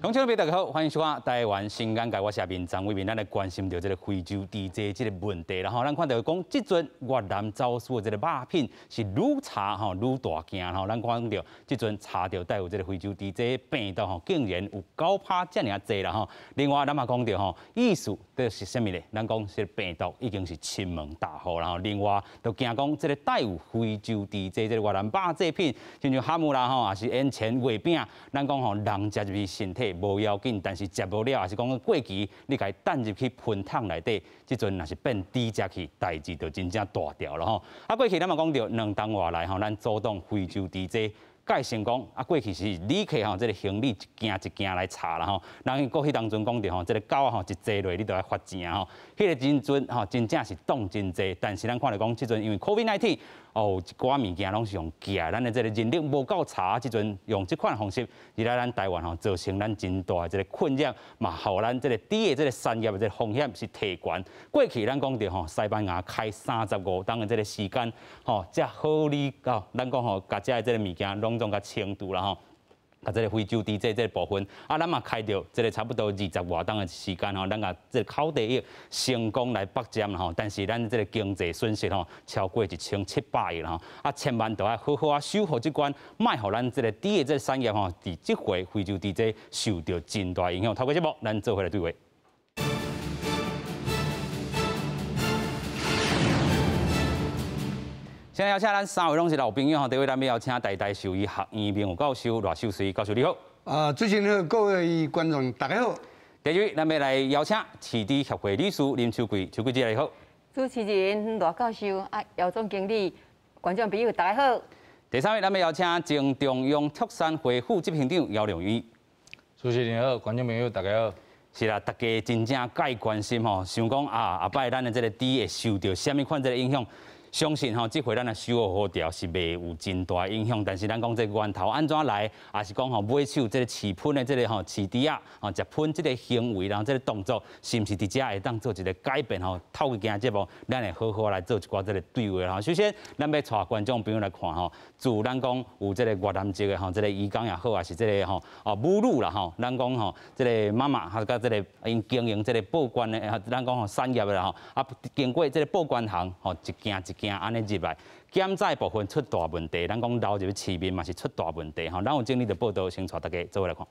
觀眾朋友大家好，歡迎收看《台灣新眼界》，我是阿明張偉民，咱來關心著這個非洲豬瘟這個問題啦吼。咱看著講，這陣越南走私的這個肉品是愈查吼愈大件吼。咱看著這陣查著帶有這個非洲豬瘟病毒吼，竟然有9趴遮爾濟啦吼。另外，咱嘛講著吼，意思就是啥物咧？咱講這個病毒已經是侵門踏戶啦吼。另外，就驚講這個帶有非洲豬瘟這個越南肉製品，親像哈姆啦吼，抑是煙腸月餅，咱講吼人食入去身體無要緊，但是食無了，抑是講過期，你共伊擲入去噴桶內底，這陣若是變豬食去，代誌就真正大條了吼。啊，過去咱嘛講著2冬外來吼，咱阻擋非洲豬瘟蓋成功。啊，過去是旅客吼，這個行李一件一件來查啦吼。人過去當陣講著吼，這個狗吼一坐落，你就愛罰錢吼。彼個時陣吼，真正是擋真濟，但是咱看著講，這陣因為 COVID-19 哦，一寡物件攏是用寄的，咱的這個人力無夠查，這陣用這款方式，入來咱台灣吼，造成咱真大的這個困擾，嘛，予咱這個豬的這個產業的這個風險是提懸。過去咱講著吼，西班牙開35冬的這個時間，吼，才好理到咱講吼，共遮的這個物件攏總共清除啦吼。共這個非洲豬瘟這個部分，啊，咱嘛開著這個差不多20外冬的時間吼，咱共這個口蹄疫成功來拔針啦吼，但是咱這個經濟損失吼超過1700億啦吼，啊，千萬著愛好好啊守護這關，莫予咱這個豬的這個產業吼，佇這回非洲豬瘟受著真大影響。透過節目，咱做伙來對話。現在邀請咱三位攏是老朋友吼，第一位咱欲邀請台大獸醫學院名譽教授賴秀穗教授，你好。啊，主持人好，各位觀眾大家好。第二位，咱欲來邀請飼豬協會理事林秋桂，秋桂姐你好。主持人賴教授啊，姚總經理，觀眾朋友大家好。第三位，咱欲邀請前中央畜產會副執行長姚良宇。主持人好，觀眾朋友大家好。是啦，大家真正介關心吼，想講啊，後擺咱的這個豬會受著啥物款這個影響？相信吼，這回咱若修好條是袂有真大影響，但是咱講這個源頭按怎來，抑是講吼買手這個飼噴的這個吼飼豬仔吼食噴這個行為，然後這個動作是毋是佇遮會當做一個改變吼？透過今節目，咱會好好來做一寡這個對話吼。首先，咱欲帶觀眾朋友來看吼，自咱講有這個越南籍的吼，這個移工也好，抑是這個吼哦母女啦吼，咱講吼這個媽媽還佮這個𪜶經營這個報關的，咱講吼產業的啦吼，啊經過這個報關行吼一件一件按呢入來，檢載部分出大問題，咱講流入去市面嘛是出大問題吼。咱有整理著報道，先帶大家做伙來看。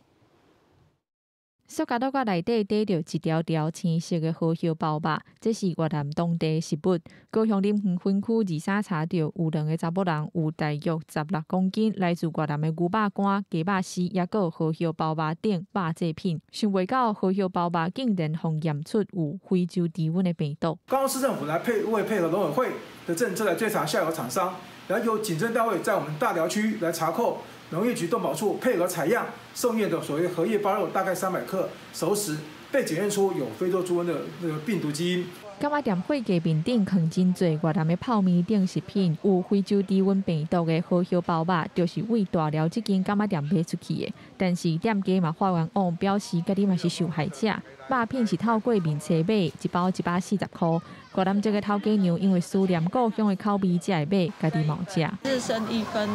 塑膠袋內底塊著一條條青色的和葉包肉，這是越南當地食物。高雄林園分區23查著有兩個查某人有大約16公斤來自越南的牛肉乾、雞肉絲，抑閣和葉包肉等肉製品。想袂到和葉包肉竟然予驗出有非洲豬瘟的病毒。高雄市政府來配為配合農委會的政策來追查下游廠商，然後由警偵單位在我們大寮區來查扣。農業局動保處配合採樣送驗的所謂荷葉包肉大概300克熟食，被檢驗出有非洲豬瘟的那個病毒基因。柑仔店貨架面頂囥真濟越南的泡麵等食品，有非洲豬瘟病毒的和葉包肉，就是佇大寮這間柑仔店賣出去的。但是店家嘛發願網表示，家己嘛是受害者。肉品是透過面冊買，一包140塊。越南這個頭家娘因為思念故鄉的口味才會買，家己嘛有食。是剩一份，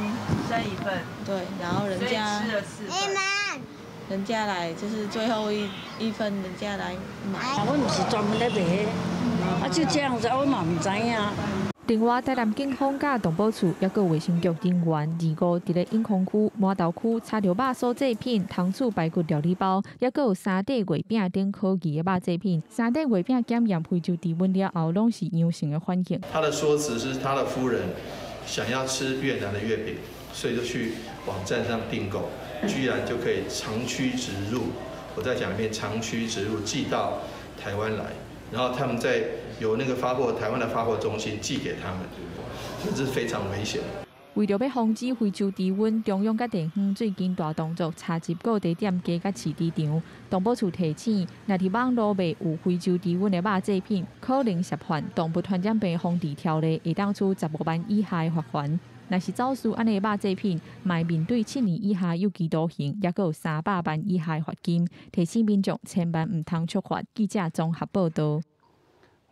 剩一份，對，然後人家吃了四份，人家來就是最後一份，人家來買。我毋是專門咧賣，啊就這樣子，我嘛毋知影。另外，台南警方佮動保處抑閣衛生局人員，25佇咧永康區、滿豆區查著肉酥製品、糖醋排骨料理包，抑閣有沙底月餅等可疑的肉製品。沙底月餅檢驗非洲豬瘟了後，攏是陽性的反應。他的說辭是，他的夫人想要吃越南的月餅，所以就去網站上訂購，居然就可以長驅直入。我再講一遍，長驅直入寄到台灣來，然後他們再由那個發貨台灣的發貨中心寄給他們，這是非常危險。為著欲防止非洲豬瘟，中央佮地方最近大動作查緝各地店家佮飼豬場。動保處提醒，若佇網路賣有非洲豬瘟的肉製品，可能涉犯《動物傳染病防治條例》，會當處15萬以下的罰鍰。若是走私按呢肉製品，嘛會面對7年以下有期徒刑，抑閣有300萬以下的罰金。提醒民眾千萬毋通觸犯。記者綜合報道。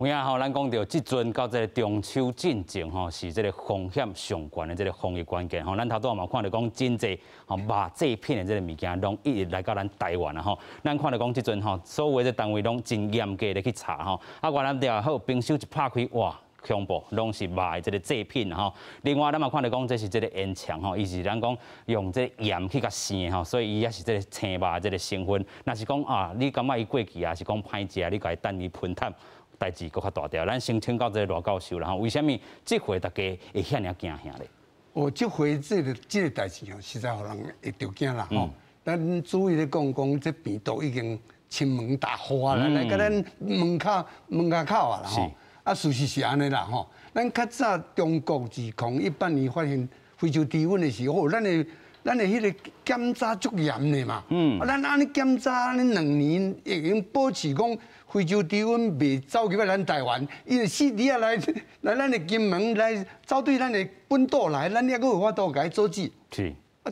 有影吼，咱講著這陣到這个中秋進前吼，是這个風險上懸的這个防疫關鍵吼。咱頭拄仔嘛看著講真濟吼肉製品的這个物件，攏一直來到咱台灣啊吼。咱看著講這陣吼，所有的單位攏真嚴格的去查吼。啊，越南著好冰箱一拍開，哇！恐怖，攏是肉的這个製品吼。另外，咱嘛看著講，這是這个煙腸吼，伊是咱講用這个鹽去共生吼，所以伊也是這个青肉的這个成分。若是講啊，你感覺伊過期啊，是講歹食，你共伊等伊噴淡，代誌閣較大條。咱先請教這个賴教授啦吼，為啥物這回大家會遐爾驚嚇咧？哦，這回這个代誌哦，實在予人會著驚啦吼。咱主意咧講講，這病毒已經侵門踏戶啊，來共咱門口啊啦吼。啊，事實是按呢啦吼。咱較早中國2018年發現非洲豬瘟的時候，咱的彼个檢查足嚴的嘛。啊，咱按呢檢查按呢2年，已經保持講非洲豬瘟袂走入來咱台灣，伊就死佇遐來咱的金門來走對咱的本島來，咱猶閣有法度共伊阻止。啊，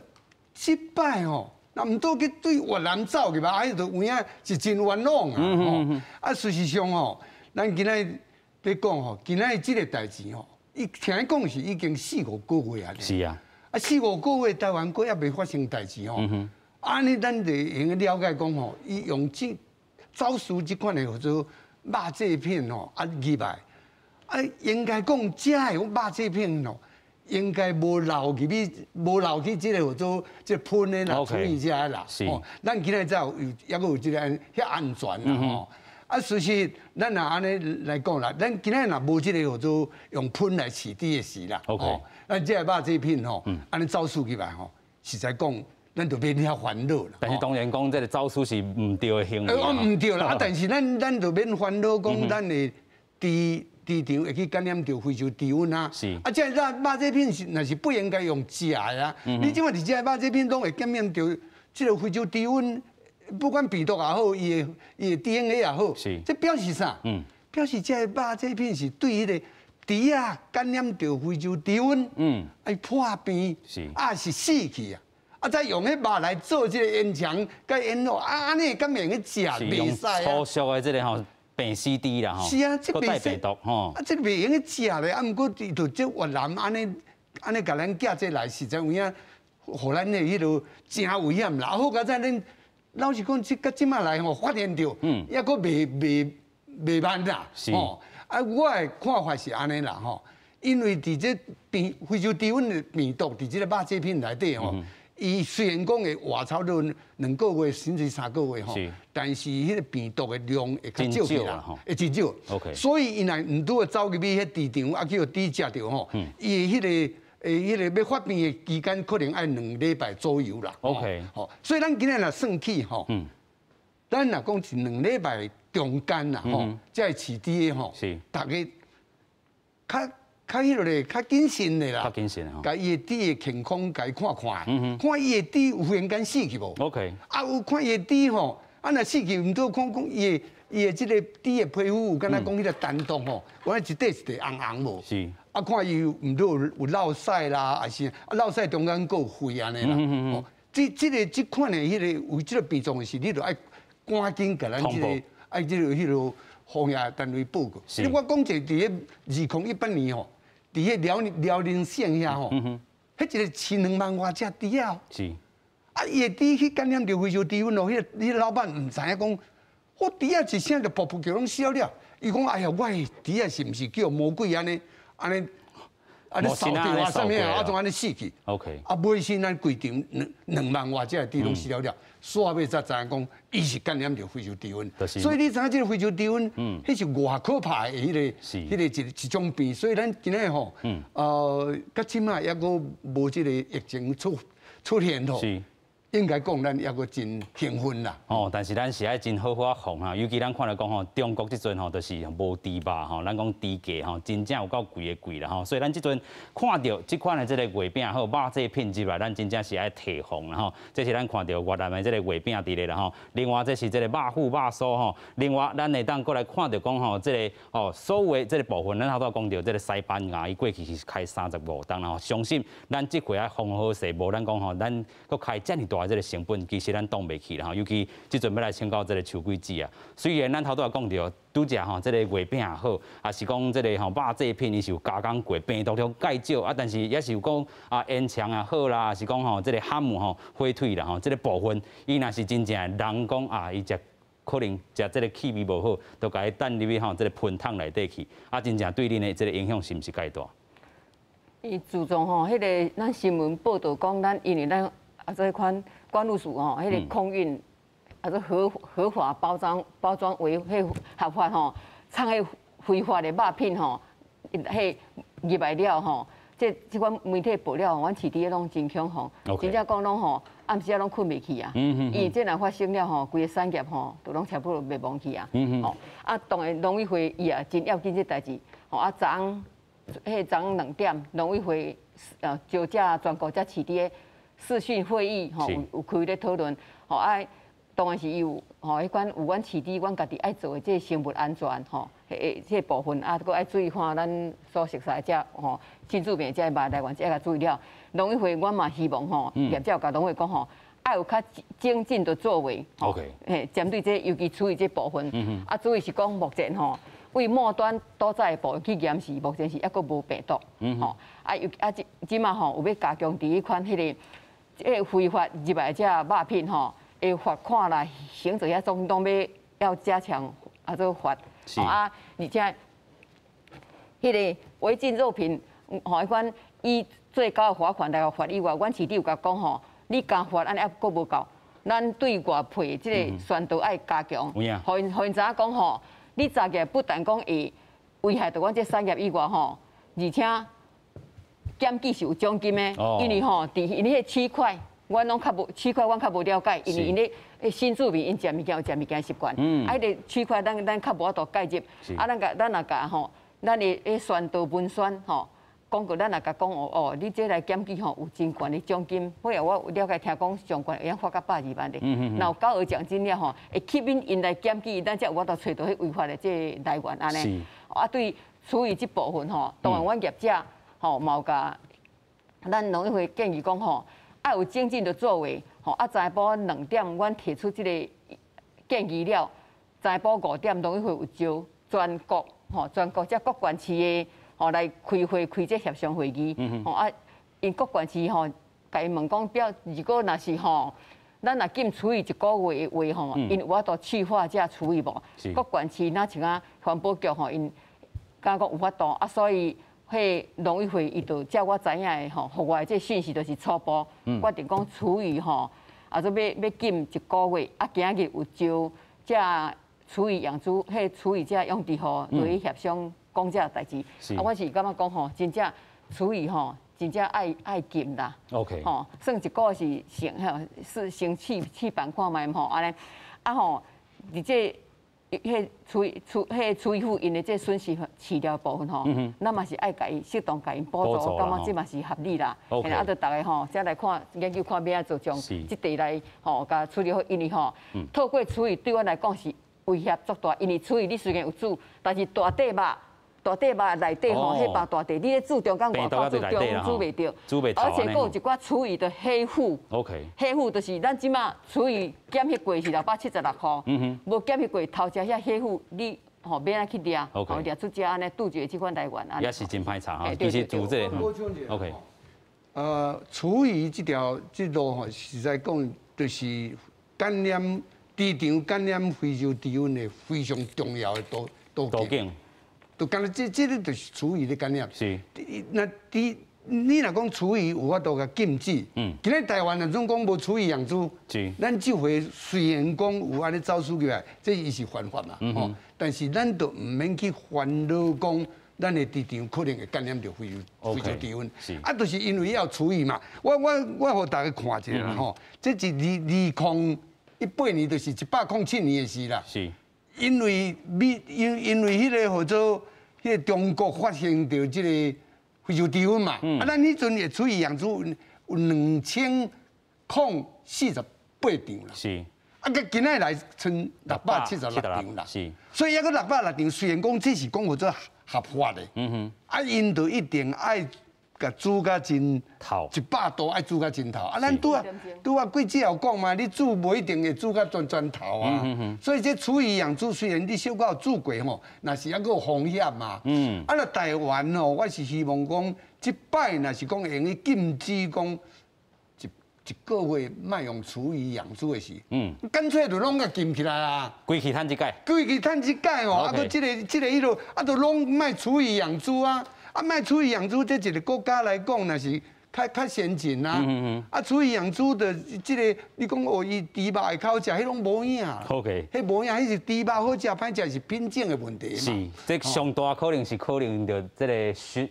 這擺吼，若毋過去對越南走入來，啊，彼就有影是真冤枉啊！吼，啊，事實上吼，咱今仔咧講吼，今仔這个代誌吼，伊聽講是已經四五個月啊。啊，四五個月台灣閣猶未發生代誌吼。按呢，咱就會用了解講吼，伊用這走私這款的叫做肉製品吼，啊入來，啊應該講這的肉製品吼，應該無漏入去，無漏去這个叫做這噴的啦，處理這的啦。吼，咱今仔才有猶閣有這个遐安全啦吼。啊，事實咱若按呢來講啦，咱今仔若無這個叫做用噴來飼豬的時啦，咱這个肉製品吼，按呢走私入來吼，實在講，咱就免遐煩惱啦。但是當然講，這个走私是毋對的行為。毋對啦，啊，但是咱就免煩惱講，咱的豬豬場會去感染著非洲豬瘟啊。啊，這个肉製品是若是不應該用食的啊。你這擺佇這个肉製品攏會感染著這个非洲豬瘟。不管病毒也好，伊的 DNA 也好，這表示啥？表示這个肉製品是對彼个豬仔感染著非洲豬瘟，啊破病，啊是死去啊，啊再用彼肉來做這個煙腸、佮煙肉，啊按呢敢會用去食？袂使啊！粗俗的這个吼病死豬啦吼，是啊，這帶病毒吼，啊這袂用去食咧，啊毋過伊就這越南按呢按呢共咱寄這來，實在有影，予咱的彼落真危險啦。好佳哉恁。老實講，這到這擺來吼，發現著，猶閣袂慢啦，吼。啊，我的看法是按呢啦，吼。因為佇這病非洲豬瘟的病毒佇這个肉製品內底吼，伊雖然講會活差不多2個月甚至3個月吼，但是彼个病毒的量會較少去啦，會真少。所以伊若毋拄走入去彼豬場，啊去予豬食著吼，伊的彼个。彼个欲發病的期間可能愛2禮拜左右啦。 吼，所以咱今仔若算起吼，咱若講是兩禮拜中間啦，吼，才會飼豬的吼，大家較較彼落咧，較謹慎的啦。較謹慎吼。共伊的豬的健康共伊看看，看伊的豬有忽然間死去無？OK。啊，有看伊的豬吼，啊若死去，毋過看講伊的這個豬的皮膚有敢若講彼个丹毒吼，有一塊一塊紅紅無？啊，看伊毋著有落屎啦，抑是啊落屎中間閣有血按呢啦。哦，這個這款的彼个有這个病狀的時，你著愛趕緊共咱這个愛這个彼个防疫單位報告。你我講一個，佇彼2018年吼，佇彼遼寧省遐吼，彼一个飼2萬外隻豬仔。啊，伊的豬去感染著非洲豬瘟咯，彼个老闆毋知影講，我豬仔一聲就噗噗叫攏死了。伊講哎呀，我的豬仔是毋是叫魔鬼按呢？按呢，按呢掃著啊，啥物啊，啊怎按呢死去？OK。啊，尾生咱規場兩萬外隻豬攏死了了，煞尾才知影講，伊是感染著非洲豬瘟。所以你知影這个非洲豬瘟，彼是偌可怕的彼个，彼个一種病。所以咱今仔吼，到這擺猶閣無這个疫情出現吼。應該講，咱猶閣真興奮啦。哦，但是咱是愛真好好仔防哈，尤其咱看著講吼，中國這陣吼就是無豬肉吼，咱講豬價吼真正有夠貴的貴啦吼，所以咱這陣看著這款的這個月餅好肉製品入來，咱真正是愛提防啦吼。這是咱看著越南的這個月餅佇咧啦吼。另外這是這個肉脯肉酥吼。另外咱會當閣來看著講吼，這个哦所有的這個部分，咱頭拄講著這個西班牙，伊過去是開35冬啦吼。相信咱這回愛防好勢，無咱講吼，咱閣開遮爾大大的這個成本，其實咱擋袂去啦吼。尤其這陣欲來請教這個秋桂子啊，雖然咱頭拄仔講著，拄食吼這個月餅也好，抑是講這個吼肉製品，伊是有加工過，病毒量較少啊，但是也是有講啊煙腸也好啦，是講吼這個哈姆吼火腿啦吼，這個部分伊若是真正人講啊，伊食可能食這個氣味無好，就共伊擲入去吼這個噴桶內底去，啊，真正對恁的這個影響是毋是蓋大？伊自從吼，彼个咱新聞報導講，咱因為咱啊這款關務署吼，彼個空運啊這合法包裝為彼合法吼，藏彼非法的肉品吼，彼入來了吼，這款媒體報了，阮飼豬攏真恐慌，真正講攏吼暗時仔攏睏袂去啊。因為這若發生了吼，規個產業吼，都攏差不多滅亡去啊。吼啊，當然農委會伊也真要緊這代誌，吼啊，昨昏。彼昨昏2點，農委會招這全國這飼豬的視訊會議吼，有開咧討論，吼啊，當然是伊有吼，彼款有阮飼豬，阮家己愛做的這個生物安全吼，彼這個部分啊，閣愛注意看咱所熟悉的這吼新住民這肉來源，這愛共注意了。農委會阮嘛希望吼，業者有共農委會講吼，愛有較精進的作為，嘿，針對這尤其廚餘這部分，啊，主要是講目前吼。為末端屠宰的部分去驗是，目前是猶閣無病毒，吼啊又啊這這馬吼有欲加強佇彼款彼个這个非法入來這肉品吼，的罰款啦，刑責遐種攏欲要加強啊做罰，啊而且彼个違禁肉品吼，彼款以最高的罰款來罰以外，阮飼豬有共講吼，你加罰按呢猶閣無夠，咱對外配這个宣導愛加強，予𪜶予𪜶知影講吼。你查起來不但講會危害著阮這產業以外吼，而且檢舉是有獎金的，因為吼，佇𪜶彼个區塊，阮攏較無區塊，阮較無了解，因為𪜶咧新住民𪜶食物件有食物件習慣，啊，彼个區塊咱較無法度介入，啊，咱共咱若共吼，咱的彼宣導文宣吼，講過咱若共講哦哦，你這來檢舉吼有真懸的獎金，尾後我有了解聽講上懸會當罰到120萬的，若有高額獎金了吼，會吸引𪜶來檢舉，咱才有法度揣著彼違法的這个來源按呢。啊，對廚餘這部分吼，當然阮業者吼嘛有共咱農委會建議講吼，愛有精進的作為吼，啊，昨晡2點阮提出這個建議了，昨晡5點農委會有召全國吼全國這各縣市的。吼來開會開這協商會議，吼啊，𪜶各縣市吼，共𪜶問講表，如果若是吼，咱若禁廚餘一個月的話吼，𪜶有法度去化這廚餘無？各縣市若像啊環保局吼，𪜶敢講有法度啊，所以彼農委會伊就照我知影的吼，予我的這訊息就是初步決定講廚餘吼，啊，做欲禁一個月，啊，今日有招這廚餘養豬，彼廚餘這養殖戶落去協商。講這代誌，啊，我是感覺講吼，真正廚餘吼，真正愛禁啦。 吼，算一個是先吼，是先試試辦看覓吼，按呢，啊吼，佇這彼廚餘婦𪜶的這損失飼料部分吼，咱嘛是愛共伊適當共𪜶補助，我感覺這嘛是合理啦。啊，著逐个吼，才來看研究看欲按怎將這塊來吼，共處理好，因為吼，透過廚餘對阮來講是威脅足大，因為廚餘你雖然有煮，但是大塊肉。大塊肉內底吼，彼包大塊，你咧煮中間外口煮中煮袂著，而且閣有一寡廚餘的黑負。 黑負就是咱這馬廚餘檢測過是676箍，無檢測過偷食遐黑負，你吼欲按怎去掠？吼掠出這按呢杜絕這款來源。也是真歹查吼，其實煮這個。OK。廚餘這條這路吼，實在講就是感染豬場感染非洲豬瘟的非常重要的途徑。就敢若這个就是廚餘的感染。那佇你若講廚餘有法度共禁止，今日台灣若總講無廚餘養豬，咱這回雖然講有按呢走私入來，這伊是犯法嘛，吼，但是咱就毋免去煩惱講咱的豬場可能會感染著非洲豬瘟，啊，就是因為要廚餘嘛。我予大家看一下啦，吼，這是2018年，就是107年的事啦。因為美因為彼个號做彼个中國發生著這個非洲豬瘟嘛，啊，咱彼陣的廚餘養豬有2048場啦。啊，佮今仔來賰676場啦。所以抑閣606場，雖然講這是講號做合法的，啊，𪜶就一定愛共煮甲真透，100度愛煮甲真透。啊，咱拄仔拄仔幾節有講嘛，你煮無一定會煮甲全全透啊。所以這廚餘養豬雖然你小可有煮過吼，若是猶閣有風險嘛。啊，若台灣吼，我是希望講，這擺若是講會用得禁止講一個月莫用廚餘養豬的時，乾脆就攏共禁起來啊。規氣趁這改。規氣趁這改吼，啊，閣這個彼落，啊，就攏莫廚餘養豬啊。啊，莫廚餘養豬，這一個國家來講，若是較較先進啊。啊，廚餘養豬的這個，你講哦，伊豬肉會較好食，彼攏無影。 彼無影，彼是豬肉好食歹食是品種的問題嘛。是，這上大可能是可能著這個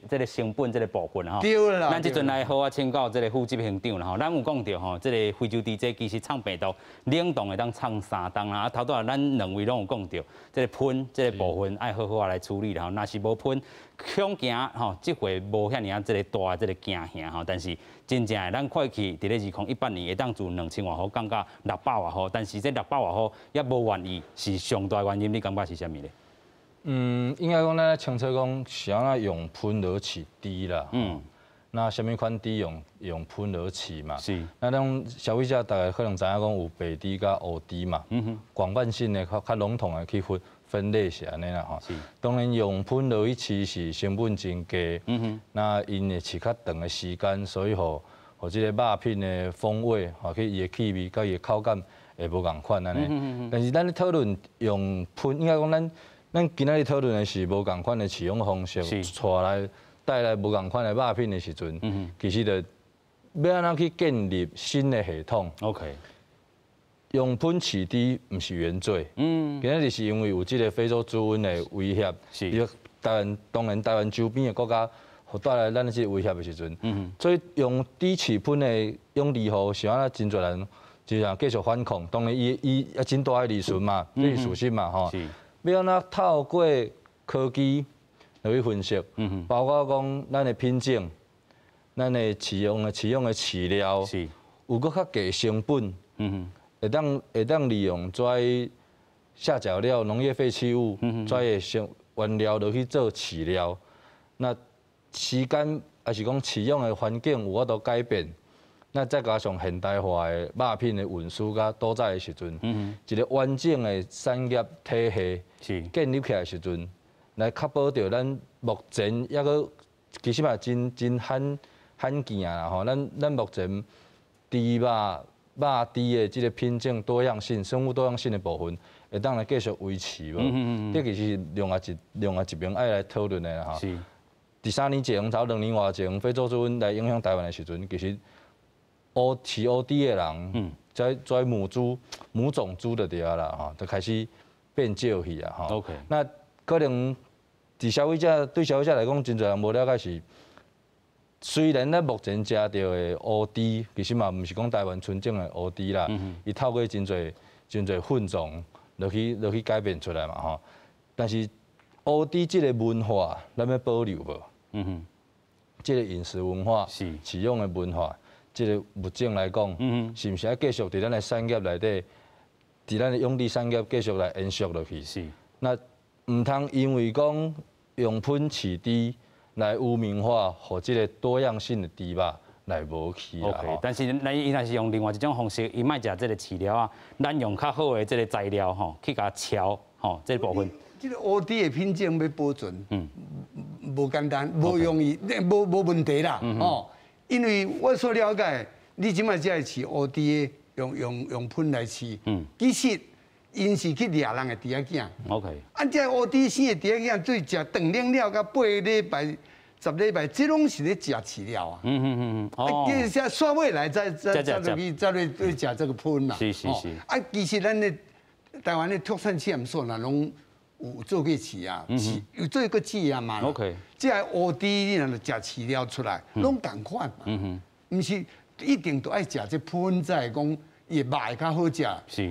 這個成本這個部分吼。對啦。咱這陣來好啊，請教這個副執行長啦吼。咱有講著吼，這個非洲豬這其實藏病毒冷凍會當藏3冬啦。啊，頭拄仔咱兩位攏有講著，這個噴這個部分愛好好啊來處理啦吼。若是無噴，恐驚吼，這回無遐爾仔這個大這個驚嚇吼。但是真正的，咱過去佇咧2018年會當自2000外戶降到600外戶，但是這600外戶也無願意，是上大原因，你感覺是啥物咧？應該講咱清楚講是按怎用噴落飼豬啦。那啥物款豬用噴落飼嘛？那咱消費者大概可能知影講有白豬佮烏豬嘛。廣泛性的較較籠統的去分類是按呢啦吼。當然用噴落去飼是成本真低。那𪜶會飼較長的時間，所以予予這個肉品的風味，吼，去伊的氣味佮伊的口感會無仝款按呢。但是咱咧討論用噴，應該講咱今仔日討論的是無仝款的飼養方式，帶來無仝款的肉品的時陣，其實就欲按怎去建立新的系統。 用噴飼豬毋是原罪。今仔日是因為有這個非洲豬瘟的威脅，台灣當然台灣周邊的國家，予帶來咱這個威脅的時陣，所以用豬飼噴的養豬戶是按怎真濟人就像繼續反抗，當然伊伊也真大的利潤嘛，這是事實嘛吼。欲按怎透過科技來去分析，包括講咱的品種、咱的飼養的飼料，有閣較低成本，會當利用這下腳料、農業廢棄物，這的生原料落去做飼料，那時間抑是講飼養的環境有法度改變，那再加上現代化的肉品的運輸佮屠宰的時陣，一個完整的產業體系建立起來的時陣，來確保著咱目前猶閣其實嘛真真罕罕見啊吼，咱目前豬肉肉豬的這個品種多樣性、生物多樣性的部分，會當來繼續維持無？這其實是另外一邊愛來討論的啦吼。佇3年前，頭2年外前，非洲豬瘟來影響台灣的時陣，其實烏飼烏豬的人，在母豬、母種豬就對啦吼，就開始變少去啊吼。 那可能佇消費者對消費者來講，真濟人無了解是，雖然咱目前食著的烏豬，其實嘛毋是講台灣純種的烏豬啦，伊透過真濟真濟混種落去改變出來嘛吼。但是烏豬這個文化，咱欲保留無？這個飲食文化、飼養的文化，這個物種來講，是毋是愛繼續佇咱的產業內底，佇咱的養豬產業繼續來延續落去？那毋通因為講用噴飼豬來污名化，予這個多樣性的豬肉來無去啦。 OK，但是咱伊若是用另外一種方式，伊莫食這個飼料啊，咱用較好的這個材料吼，去共撨吼，這個部分。這個烏豬的品種欲保存，無簡單，無容易，無問題啦，哦，因為我所了解，你這擺才會飼烏豬的，用噴來飼，其實𪜶是去掠人的豬仔囝。 啊，這烏豬生的豬仔囝，對食斷奶了，到8禮拜、10禮拜，這攏是咧食飼料啊。啊，其實煞尾來再落去，再來食這個噴啦。啊，其實咱的台灣的畜產試驗所若攏有做過飼啊，飼有做過試驗嘛。 這個烏豬你若食飼料出來，攏仝款嘛。毋是一定都愛食這噴才會講伊的肉會較好食。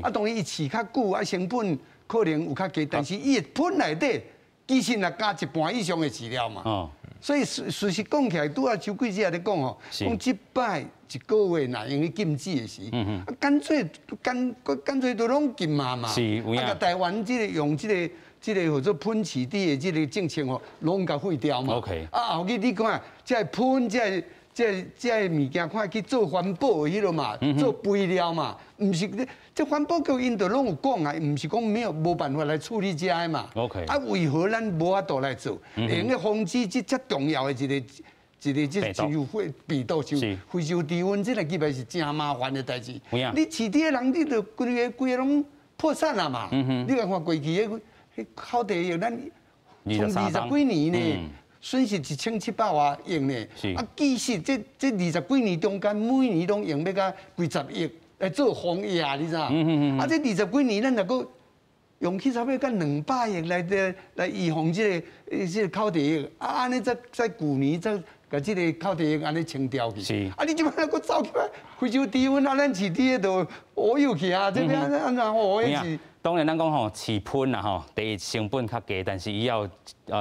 啊，當然伊飼較久，啊成本可能有較低，但是伊的噴內底其實若加一半以上的飼料嘛。所以事實講起來，拄仔邱記者咧講吼，講這擺一個月若用去禁止的時，啊，乾脆乾乾脆都攏禁嘛嘛。啊，台灣這個用這個這个叫做噴飼豬的這个政策吼，攏共廢掉嘛。啊，後日你看，這個噴這個這這個物件，看去做環保的彼落嘛，做肥料嘛，毋是這環保局𪜶都攏有講啊，毋是講沒有無辦法來處理這个嘛。啊，為何咱無法度來做？會用得防止這遮重要的一個一個這就非病毒，像非洲豬瘟，這個基本是誠麻煩的代誌。你飼豬的人，你就規个規个攏破產啊嘛。你來看過去彼彼口蹄疫，咱從20幾年呢，損失1700外億呢。啊，其實這這20幾年中間，每年攏用欲到幾十億來做防疫，你知影？啊，這20幾年咱若閣用去差不多到200億來來預防這个這个口蹄疫，啊，按呢才才舊年才共這个口蹄疫按呢清掉去。啊，你這擺閣走起來，非洲豬瘟啊，咱飼豬的就烏有去啊，這欲按怎哦？彼是。當然，咱講吼飼噴啦吼，第一成本較低，但是伊有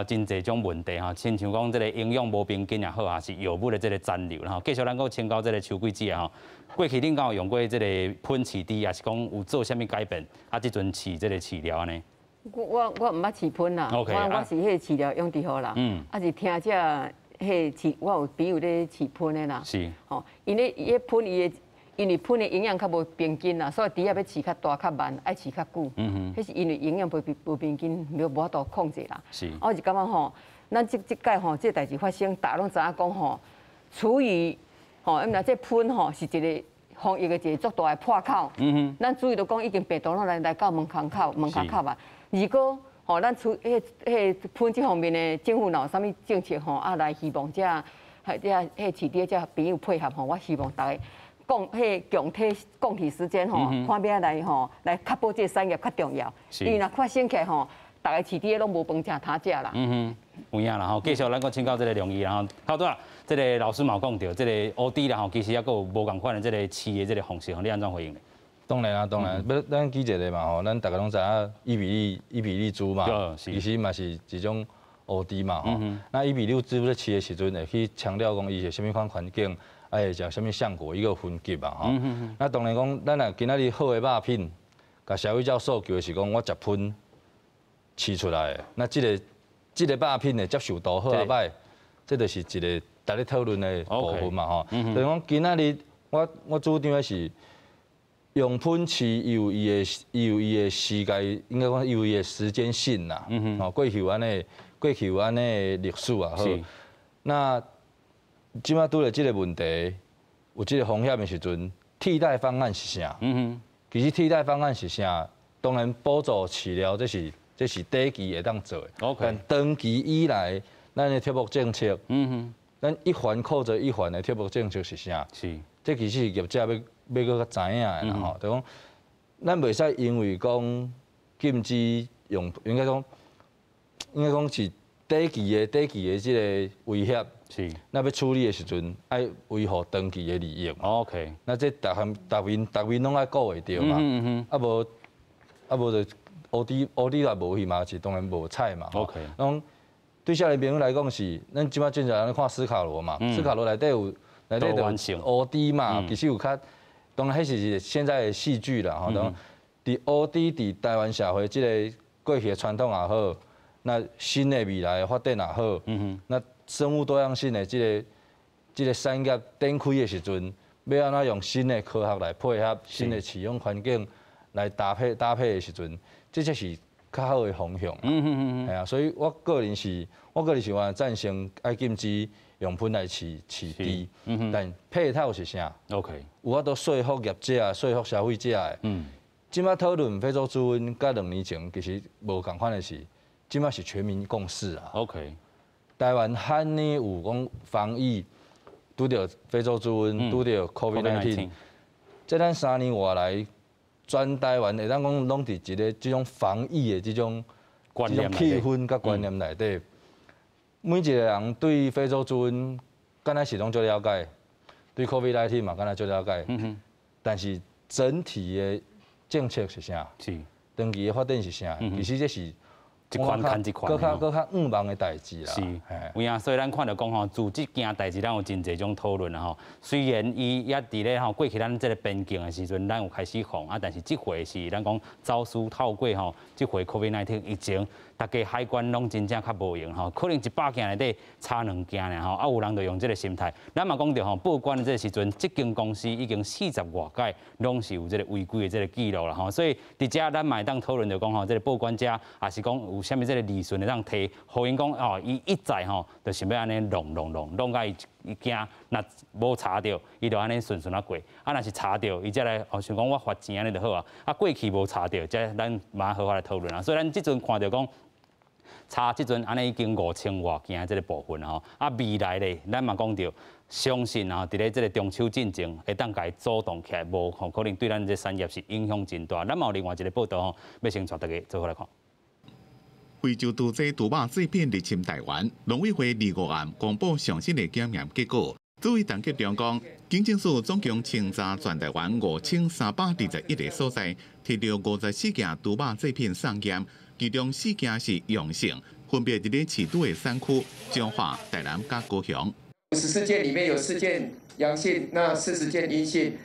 真濟種問題吼，親像講這个營養無平均也好，抑是藥物的這个殘留吼。繼續咱閣請教這个秋桂子啊吼，過去恁敢有用過這个噴飼豬，抑是講有做啥物改變？啊，這陣飼這个飼料按呢？我毋捌飼噴啦，我我是彼个飼料養佇予啦，啊是聽這彼個飼，我有朋友咧飼噴的啦，吼，𪜶咧伊咧噴伊的。因為噴的營養較無平均啦，所以豬仔欲飼較大較慢，愛飼較久。彼是因為營養無平均，無法度控制啦。我是感覺吼，咱這這擺吼，這代誌發生，大家攏知影講吼，廚餘吼，毋若這噴吼是一個防疫的一個足大的破口。咱注意都講已經病毒攏來來到門窗口、門口口啊。如果吼，咱處彼彼噴這方面的政府若有啥物政策吼，啊來希望這這彼飼豬這朋友配合吼，我希望逐家。共彼共體共體時艱吼，看欲按怎來吼，來確保這個產業較重要。因為若發生起來吼，逐个飼豬攏無飯食通食啦。嗯哼，有影啦吼。繼續咱閣請教這个良醫啦吼。頭拄仔這个老師嘛有講著，這个烏豬啦吼，其實猶閣有無仝款的這个飼的這个方式，你按怎回應？當然啊，當然，欲咱舉一個嘛吼，咱逐家攏知影伊比利豬嘛，其實嘛是一種烏豬嘛吼。那伊比利豬咧飼的時陣，會去強調講伊是啥物款環境。愛食啥物效果伊個分級啊吼。那當然講，咱若今仔日好的肉品，共消費者訴求的是講，我食噴飼出來的，那這个這个肉品的接受度好抑䆀，這就是一个值咧討論的部分嘛吼。就是講今仔日我我主張的是用噴飼，伊有伊的伊有伊的時間，應該講伊有伊的時間性啦。吼，過去有按呢，過去有按呢的歷史也好。那這擺拄著這个問題，有這个風險的時陣，替代方案是啥？其實替代方案是啥？當然補助飼料，這是這是短期會當做的。但長期以來，咱的貼補政策，咱一環扣著一環的貼補政策是啥？這其實是業者欲欲閣較知影的啦吼。就講，咱袂使因為講禁止用，應該講應該講是短期的短期的這个威脅。那欲處理的時陣，愛維護長期的利益。 那這逐項逐面逐面攏愛顧會著嘛。啊無啊無就烏豬烏豬若無去嘛，是當然無彩嘛。 攏對少年朋友來講是，咱這擺正常咧看斯卡羅嘛，斯卡羅內底有內底就烏豬嘛，其實有較當然彼是現在的戲劇啦吼。當佇烏豬佇台灣社會這个過去的傳統也好，那新的未來的發展也好，那生物多樣性的這个這个產業展開的時陣，欲按怎用新的科學來配合新的飼養環境來搭配搭配的時陣，這才是較好的方向。係啊，所以我個人是，我個人是完全贊成愛禁止用噴來飼飼豬，但配套是啥有法度說服業者、說服消費者的。這擺討論非洲豬瘟，佮2年前其實無仝款的是，這擺是全民共識啊。 台灣罕呢有講防疫，拄著非洲豬瘟，拄著 COVID-19，這咱3年外來，全台灣會當講攏佇一个這種防疫的這種這種氣氛佮觀念內底，每一個人對非洲豬瘟，敢若是攏足了解，對 COVID-19 嘛敢若足了解，但是整體的政策是啥？長期的發展是啥？其實這是一款牽一款，閣較五萬的代誌啦。是，有影，所以咱看著講吼，自這件代誌，咱有真濟種討論啦吼。雖然伊也佇咧吼過去咱這個邊境的時陣，咱有開始防啊，但是這回是咱講走私透過吼，這回 COVID-19 疫情，逐家海關攏真正較無閒吼，可能100件內底差2件爾吼，啊有人就用這個心態。咱嘛講著吼，報關的這個時陣，這間公司已經40外屆攏是有這個違規的這個記錄啦吼，所以佇遮咱嘛會當討論著講吼，這個報關者也是講有啥物這個利潤會當提，予𪜶講哦，伊一再吼，就想欲按呢弄弄弄弄共伊伊驚，若無查著，伊就按呢順順仔過；啊，若是查著，伊才來哦想講我罰錢按呢就好啊。啊，過去無查著，這咱嘛好好來討論啊。所以咱這陣看著講，查這陣按呢已經5000外件這個部分吼，啊未來咧，咱嘛講著，相信啊，佇咧這個中秋進前會當共伊阻擋起來，無吼可能對咱這產業是影響真大。咱嘛有另外一個報道吼，欲先帶大家做伙來看。非洲豬瘟豬肉製品入侵台灣，農委會25暗公布上新的檢驗結果。主委陳吉仲講，警政署總共清查全台灣5321個所在，提著54件豬肉製品送檢，其中四件是陽性，分別佇咧飼豬的產區彰化、台南佮高雄。 54件裡面有4件陽性，那40件陰性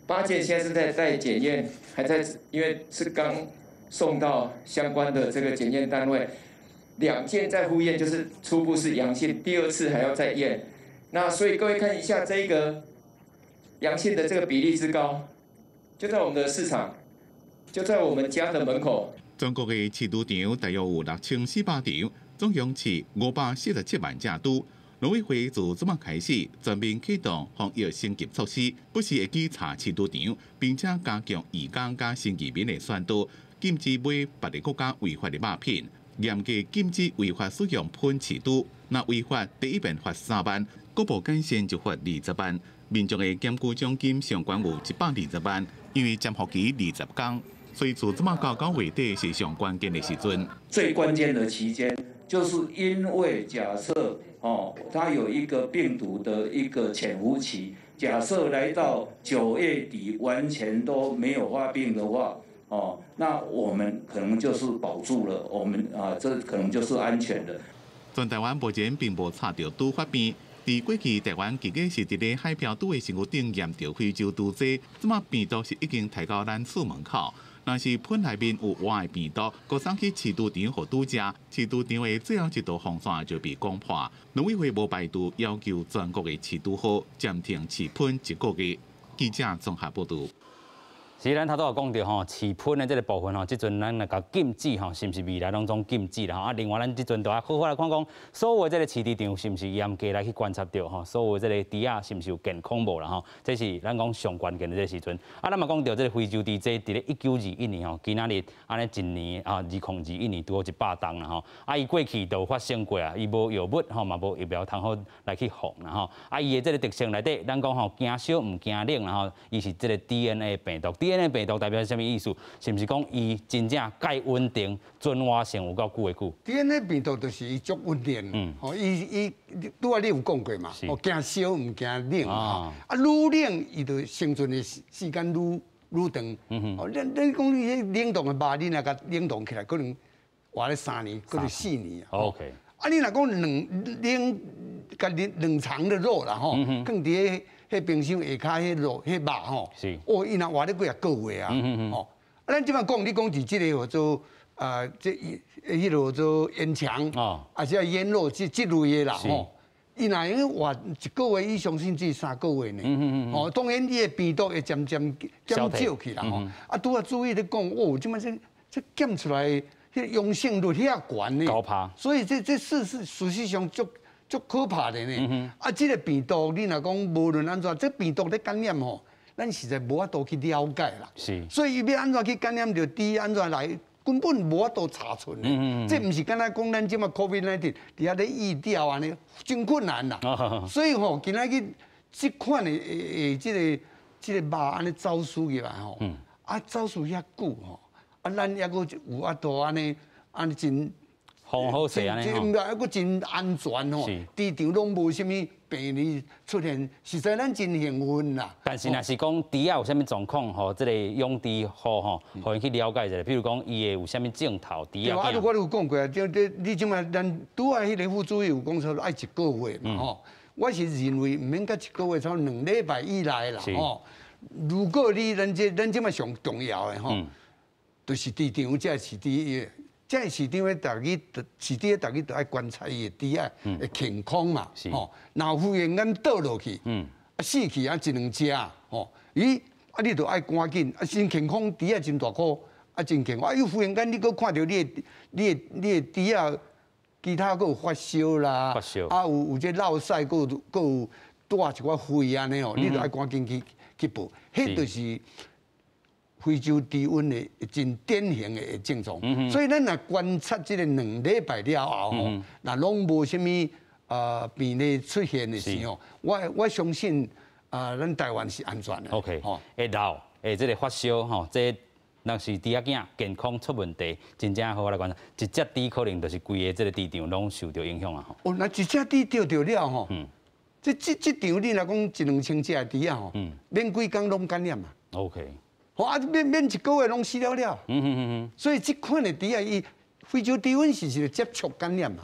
，8件現在是在檢驗，還在，因為是剛送到相關的這個檢驗單位，2件在複驗，就是初步是陽性，第二次還要再驗。那所以各位看一下這個陽性的這個比例之高，就在我們的市場，就在我們家的門口。全國的飼豬場大約有6400場，總共飼547萬隻豬。農委會自這擺開始全面啟動防疫升級措施，不時會去查飼豬場，並且加強移工佮新移民的宣導，禁止買別个國家違法的肉品，嚴格禁止違法使用噴飼豬。若違法，第一遍罰3萬，閣無改善就罰20萬。民眾的檢舉獎金上懸有120萬，因為潛伏期20天，所以自這擺到9月底是上關鍵的時陣。最關鍵的期間，就是因為假設哦，它有一個病毒的一個潛伏期，假設來到9月底完全都沒有發病的話，哦，那我們可能就是保住了，我們啊，這可能就是安全的。全台灣目前並無查著豬發病，佇過去台灣其實是佇咧海漂豬的身軀頂驗著非洲豬瘟，這擺病毒是已經提到咱厝門口。若是噴內面有活的病毒，閣送去飼豬場予豬食，飼豬場的最後一道防線就被攻破。農委會無排除要求全國的飼豬戶暫停飼噴一個月。記者綜合報導。是咱頭拄有講著吼，飼噴的這個部分吼，這陣咱來共禁止吼，是毋是未來攏總禁止啦？吼啊，另外咱這陣都愛好好來看講，所有這個飼豬場是毋是嚴格來去觀察著吼，所有這個豬仔是毋是有健康無啦？吼，這是咱講上關鍵的這個時陣。啊，咱嘛講著這個非洲豬瘟佇咧1921年吼，今仔日按呢一年啊，2021年拄好100冬啦吼。啊，伊過去都有發生過啊，伊無藥物吼，嘛無疫苗通好來去防啦吼。啊，伊的這個特性內底，咱講吼，驚燒毋驚冷啦吼，伊是這個 DNA 病毒。DNA 病毒代表啥物意思？是毋是講伊真正蓋穩定、存活性有夠久的久？DNA 病毒就是伊足穩定，吼，伊伊拄仔你有講過嘛？哦，驚燒毋驚冷，啊，愈冷伊就生存的時間愈愈長。哦，你講你彼冷凍的肉，你若共冷凍起來，可能活咧3年，可能4年。 啊，你若講冷冷共冷冷藏的肉啦，吼，囥佇彼彼冰箱下跤彼肉彼肉吼，哦，伊若活咧幾若個月啊，吼。啊，咱這擺講，你講佇這個叫做啊，這彼个叫做煙腸，啊是醃肉這這類的啦，吼。伊若會用活一個月以上，甚至3個月呢。哦，當然伊的病毒會漸漸減少去啦，吼。啊，拄仔注意咧講，哦，這擺這這檢出來，彼個陽性率遐懸呢。高趴。所以這這事實上足足可怕的呢。啊，這個病毒你若講無論按怎，這病毒咧感染吼，咱實在無法度去了解啦。所以伊欲按怎去感染著豬，按怎來，根本無法度查出。這毋是敢若講咱這擺 COVID-19 佇遐咧疫調按呢，真困難啦。所以吼，今仔日這款的的這個這個肉按呢走私入來吼，啊走私遐久吼，啊咱猶閣有法度按呢按呢真。好好势按呢吼，啊，阁真安全吼，猪场攏無啥物病例出現，實在咱真幸運啦。但是若是講豬仔有啥物狀況吼，這個養豬戶吼，予𪜶去了解一下，比如講伊會有啥物症頭，豬仔。對啊，我有講過啊，就你這擺咱拄仔彼个副主委有講說愛一個月嘛吼，我是認為毋免到一個月，差不多兩禮拜以內啦吼。如果你咱這咱這擺上重要的吼，就是豬場這是豬。這市場的逐日，飼豬逐日都愛觀察伊的豬仔的健康嘛，吼，若忽然間倒落去，啊死去啊一兩隻，吼，咦，啊你就愛趕緊，啊真健康豬仔真大箍，啊真健康，啊又忽然間你閣看著你的、你的、你的豬仔，其他閣有發燒啦，啊有有這落屎，閣有閣有帶一寡血按呢吼，你就愛趕緊去去報，彼就是。非洲豬瘟的真典型的症狀，所以咱若觀察這个兩禮拜了後吼，若攏無啥物病例出現的時候，我相信啊，咱台灣是安全的。 OK，會老會這个發燒吼，這若是豬仔囝健康出問題，真正好來觀察，一隻豬可能就是規个這个豬場攏受著影響啊！哦，若一隻豬著著了吼，這這這場你若講一兩千隻的豬仔吼，免幾工攏感染啊。 OK。吼啊，免免一個月攏死了了。所以這款的豬仔，伊非洲豬瘟是一個接觸感染嘛。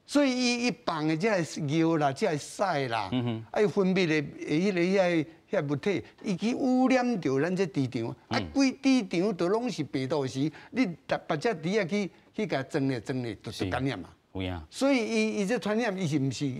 所以伊伊放的這个尿啦，這个屎啦，啊伊分泌的彼个遐遐物體，伊去污染著咱這豬場，啊規豬場都攏是病毒時，你別別隻豬仔去去共裝咧裝咧，就就感染嘛。有影。所以伊伊這傳染，伊是毋是？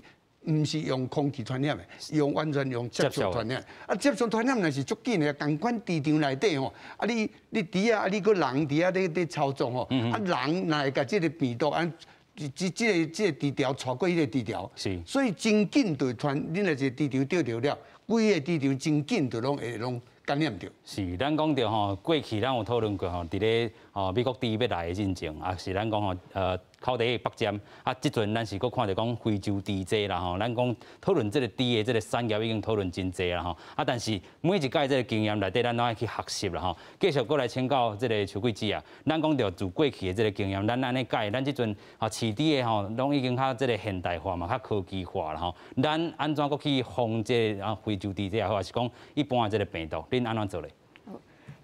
毋是用空氣傳染的，用完全用接觸傳染。啊，接觸傳染若是足緊的，仝款豬場內底吼，啊你你豬仔啊你閣人佇遐咧咧操作吼，啊人若會共這个病毒啊，這這這個這個豬條傳過彼個豬條，所以真緊就傳，你若一个豬場著著了，規个豬場真緊就攏會攏感染著。是，咱講著吼，過去咱有討論過吼，佇咧吼美國豬欲來的進前，也是咱講吼口蹄疫北占，啊，這陣咱是閣看著講非洲豬災啦吼，咱講討論這个豬的這个產業已經討論真濟啦吼，啊，但是每一擺這个經驗內底，咱攏愛去學習啦吼。繼續閣來請教這个邱桂芝啊，咱講著自過去的這个經驗，咱按呢改，咱這陣啊飼豬的吼，攏已經較這个現代化嘛，較科技化啦吼，咱按怎閣去防這个啊非洲豬災也好，還是講一般的這个病毒，恁按怎做咧？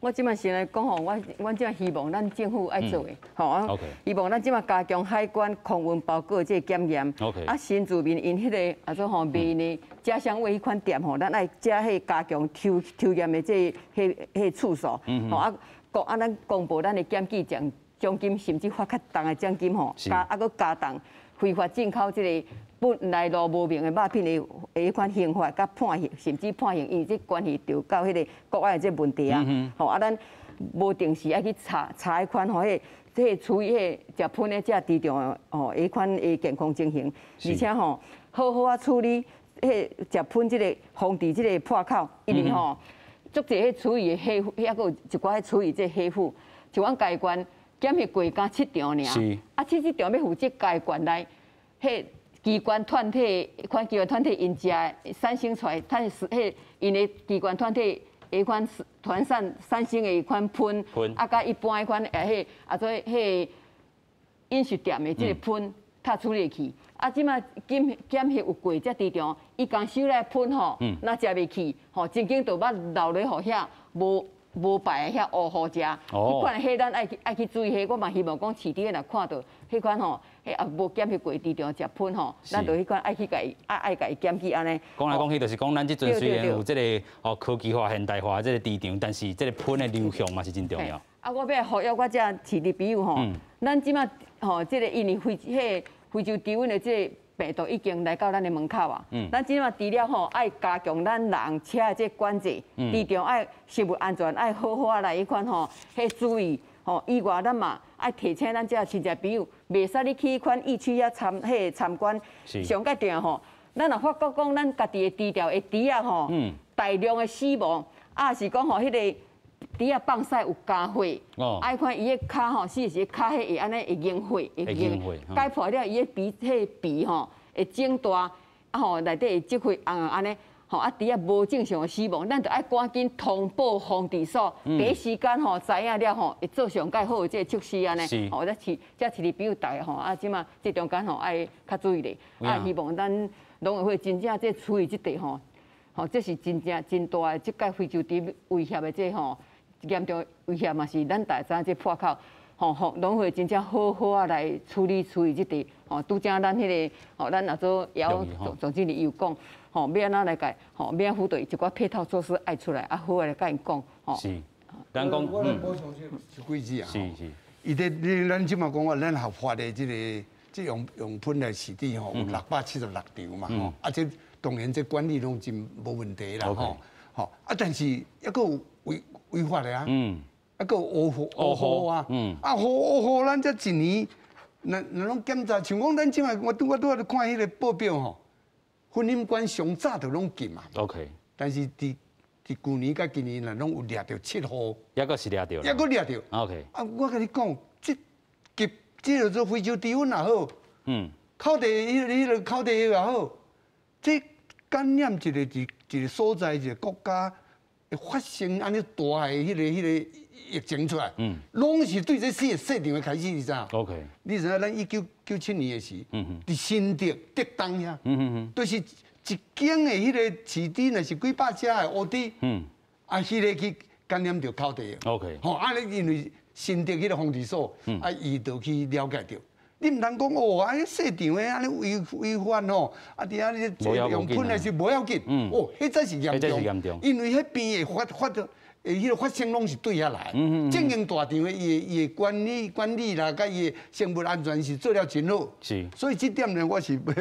我這擺先來講吼，我我這擺希望咱政府愛做的，吼啊，希望咱這擺加強海關空運包裹這個檢驗，啊，新住民𪜶彼个啊做吼賣呢，家鄉味彼款店吼，咱愛遮彼加強抽抽驗的這彼彼次數，吼啊，公啊咱公布咱的檢舉獎獎金，甚至發較重的獎金吼，加啊閣加重非法進口這个本來路無明的肉品的彼款刑法，佮判刑，甚至判刑，因為這關係著到彼个國外的這問題啊。吼啊，咱無定時愛去查查彼款吼，彼這處於彼食噴的這豬場吼，彼款的健康情形，而且吼好好啊處理彼食噴這个防治這个破口，因為吼足濟彼處理的黑，抑閣有一寡彼處理這黑府，像阮嘉義縣檢疫過敢七場爾，啊七七場欲負責嘉義縣內彼。機關團體，款機關團體𪜶食產生出來，它是彼𪜶的機關團體彼款團散產生的彼款噴，啊，佮一般彼款彼啊做彼飲食店的這个噴，較處理去。啊，這擺檢檢疫有過這豬場，伊共收來噴吼，若食袂去，吼，曾經就捌留落予遐無無牌的遐烏戶食。彼款彼咱愛去愛去注意，彼我嘛希望講飼豬若看著彼款吼。彼也無檢疫過豬場食噴吼，咱就彼款愛去共伊愛愛共伊檢舉按呢。講來講去就是講，咱這陣雖然有這个哦科技化、現代化這个豬場，但是這个噴的流向嘛是真重要。啊，我欲呼籲我這飼豬朋友吼，咱這擺吼這个因為非彼非洲豬瘟的這个病毒已經來到咱的門口啊。咱這擺除了吼愛加強咱人車的這管制，豬場愛食物安全愛好好啊來彼款吼，彼注意吼以外，咱嘛愛提醒咱這親戚朋友，袂使你去彼款疫區遐參彼參觀。上蓋重要吼，咱若發覺講咱家己的豬場的豬仔吼，大量的死亡，啊是講吼彼個豬仔放屎有加血，啊彼款伊的跤吼，是是跤彼會按呢會凝血，會凝血，解剖了伊的皮彼皮吼會腫大，啊吼內底會積血紅紅按呢。吼啊，猪仔无正常的死亡，咱就爱赶紧通报防治所，第一时间吼知影了吼，会做上盖好的这个措施按呢。吼，才饲才饲的朋友大家吼，啊，这马这中间吼爱较注意咧，啊，希望咱农委会真正这处理这块吼，吼，这是真正真大的这个非洲猪威胁的这吼严重威胁嘛，是咱大家知影这破口。吼吼，农委会真正好好啊来处理处理这块，吼，拄才咱彼个吼，咱若做姚总经理伊有讲，吼，欲按怎来改，吼，欲按辅导一寡配套措施爱出来，啊，好啊来共𪜶讲，吼。是，咱讲，我来补充一几句啊。是是。伊咧，你咱这马讲啊，咱合法的这个这用用喷来饲猪吼，有676场嘛，吼，啊，这当然这管理拢真无问题啦，吼，吼，啊，但是犹阁有违违法的啊。啊，阁有乌户乌户啊，啊乌乌户，咱这一年，若若拢检查，像讲咱这马，我拄我拄仔看彼个报表吼，婚姻馆上早就拢禁啊。 OK。但是伫伫旧年佮今年若拢有掠著7户。犹阁是掠著。犹阁掠著。 OK。啊，我共你讲，这急这叫做非洲猪瘟也好，口蹄彼个彼个口蹄疫也好，这感染一个一一个所在一个国家会发生按呢大的彼个彼个疫情出来，拢是对这四个细场的开始，你知影？OK。你知影咱1997年的时，伫新竹竹东遐，就是一间的彼个饲猪，若是几百只的乌猪，啊，彼个去感染著口蹄疫。 OK。吼，啊，你因为新竹彼个防治所，啊，伊就去了解著。你毋通讲哦，啊，细场的按呢违违法吼，啊，伫遐咧用喷的是无要紧，哦，彼才是严重，因为彼边会发发著。彼个发生拢是对遐来，正经大场的伊的伊的管理管理啦，佮伊的生物安全是做了真好。是，所以这点呢，我是欲共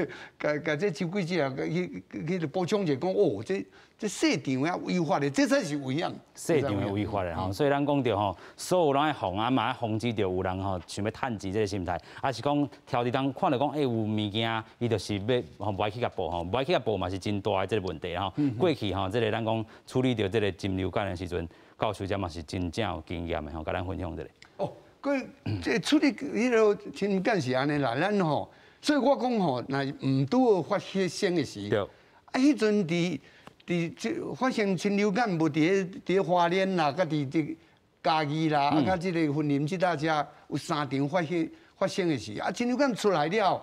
共这邱记者啊，去去补充一下，讲哦，这这细场啊违法的，这才是危险。细场的违法的吼，所以咱讲著吼，所有人爱防啊，嘛爱防止著有人吼想欲趁钱这个心态，啊是讲挑伫当看著讲欸有物件，伊就是欲吼无爱去共报吼，无爱去共报嘛是真大的这个问题吼。过去吼，这个咱讲处理著这个禽流感的时阵，教授这嘛是真正有经验的吼，共咱分享一下。哦，过这处理彼个禽流感是按呢啦，咱吼，所以我讲吼，若毋拄好发生的时，啊，彼阵伫伫这发生禽流感，无伫咧伫咧花莲啦，佮伫伫嘉义啦，啊，佮这个云林这搭遮有三场发生发生的时，啊，禽流感出来了，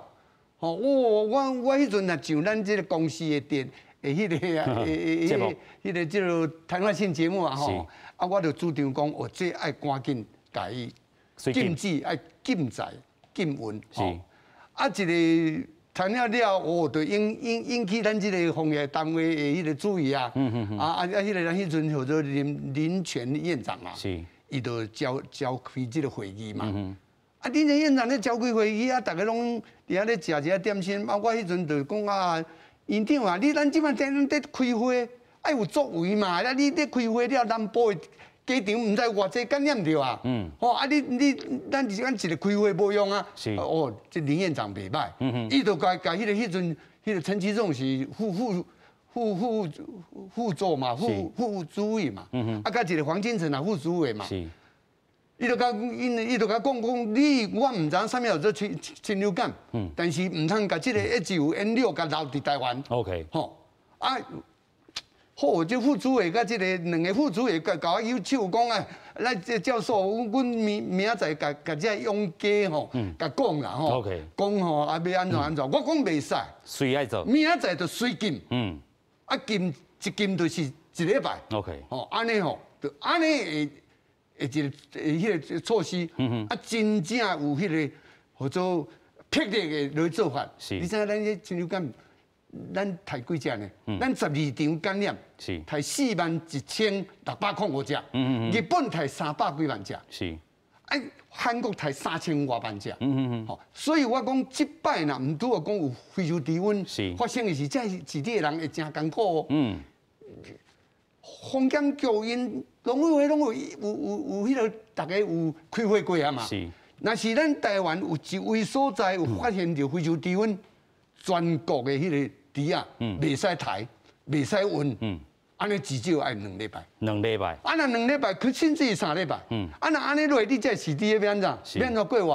吼，我我我彼阵若上咱这个公视的电的彼个啊，彼个彼个这个谈话性节目啊，吼，啊，我就主张讲，哦，这爱赶紧共伊禁止，爱禁载禁运，是，啊，一个。谈了了，哦，就引引引起咱这个防疫单位的彼个注意啊。啊啊啊！彼个咱彼阵叫做林林全院长啊，伊就召召开这个会议嘛。啊，林全院长咧召开会议啊，逐家拢伫遐咧食一下点心。啊，我彼阵就讲啊，院长啊，你咱这摆在咧开会，爱有作为嘛。啊，你咧开会了，南部的鸡场毋知偌济感染著啊。吼啊，你你咱是讲一个开会无用啊。是。哦，这林院长袂歹。伊就共共彼个彼阵，彼个陈其仲是副副副副副座嘛，副副主委嘛。啊，佮一个黄金城也副主委嘛。是。伊就共𪜶，伊就共讲讲，你我毋知影啥物叫做禽禽流感。但是毋通共这个 H5N6共留伫台湾。 OK。吼啊。好，这副主委佮这个两个副主委共共我要求讲啊，来这教授，阮阮明明仔载共共这养鸡吼，共讲啦吼，讲吼啊欲按怎按怎，我讲袂使，随爱做，明仔载就随禁，啊禁一禁就是一礼拜，OK，吼按呢吼，就按呢会会一个彼个措施，啊真正有彼个号做霹雳的来做法，是，你知影咱这禽流感？咱刣几只呢？咱12场感染，刣41,605只。日本刣300几万只。是。哎，韩国刣3000外万只。吼，所以我讲这摆若毋拄好讲有非洲猪瘟发生的时，这饲猪的人会真艰苦哦。防检局𪜶农委会拢有有有有彼个逐家有开会过啊嘛。是。若是咱台湾有一位所在有发现著非洲猪瘟，全国的彼个猪仔，袂使刣，袂使运，按呢至少爱两礼拜。两礼拜。啊，若两礼拜，佢甚至是三礼拜。啊，若按呢落，你这饲猪欲按怎？欲按怎过活？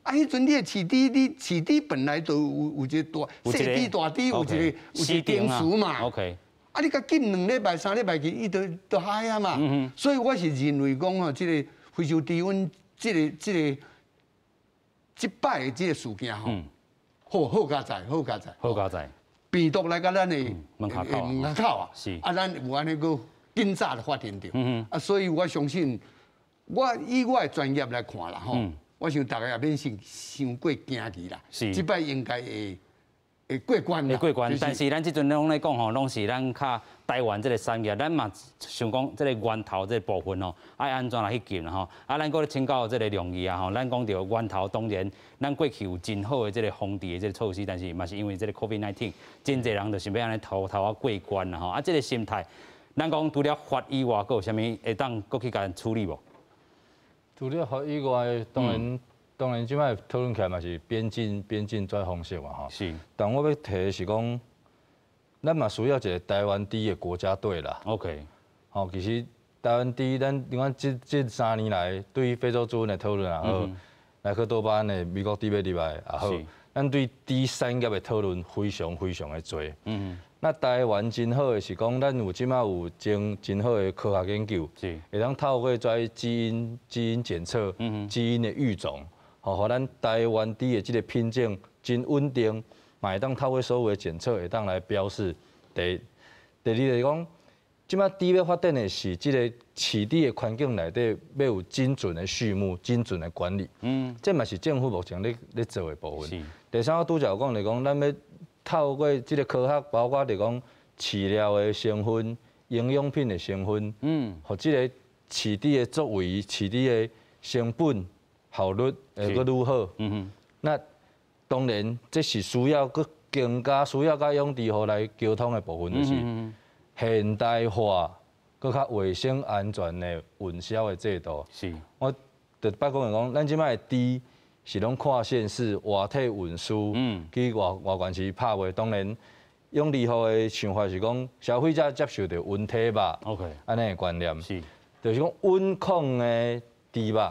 啊，彼阵你的饲猪，你饲猪本来就有有一个大细猪大猪，有一个有一个定时嘛。 OK。啊，你共禁2禮拜、3禮拜去，伊就就害啊嘛。所以我是認為講吼，這个非洲豬瘟，這个這擺的這个事件吼，好好佳哉，好佳哉，好佳哉。病毒來到咱的門口口門口啊，啊，咱有按呢閣緊早就發現著。啊，所以我相信，我以我的專業來看啦，吼，我想大家也免傷傷過驚去啦。這擺應該會會過關。會過關，但是咱這陣攏咧講吼，攏是咱較台灣這个產業，咱嘛想講這个源頭這个部分吼，愛按怎來去禁吼？啊，咱閣咧請教這个良醫啊吼，咱講著源頭當然，咱過去有真好的這个防治的這个措施，但是嘛是因為這个 COVID-19，真濟人就想欲按呢偷偷仔過關啦吼。啊，這个心態，咱講除了法以外，閣有啥物會當閣去共處理無？除了法以外，當然。當然，這擺討論起來嘛是邊境轉方式嘛吼。但我欲提的是講，咱嘛需要一个台灣豬的國家隊啦。 吼，其實台灣豬，咱你看這3年來對非洲豬瘟的討論也好，萊克多巴胺的美國豬欲入來也好，咱對豬產業的討論非常非常的濟。那台灣真好的是講，咱有這擺有真真好的科學研究，會當透過這基因檢測、基因的育種。吼，予咱台灣豬的這个品種真穩定，嘛會當透過所有的檢測，會當來標示。第二就是講，這擺豬欲發展的是這个飼豬的環境內底欲有精準的畜牧、精準的管理。這嘛是政府目前咧做的部分。第三，我拄才有講就是講，咱欲透過這个科學，包括就是講飼料的成分、營養品的成分，予這个飼豬的作為、飼豬的成本效率會閣愈好。那當然，這是需要閣更加需要佮養殖戶來溝通的部分，就是現代化、閣較衛生安全的運銷的制度。我特擺講來講，咱這擺的豬是攏跨縣市活體運輸，去外外縣市拍賣。當然，養殖戶的想法是講，消費者接受著溫體肉，按呢的觀念。就是講溫控的豬肉。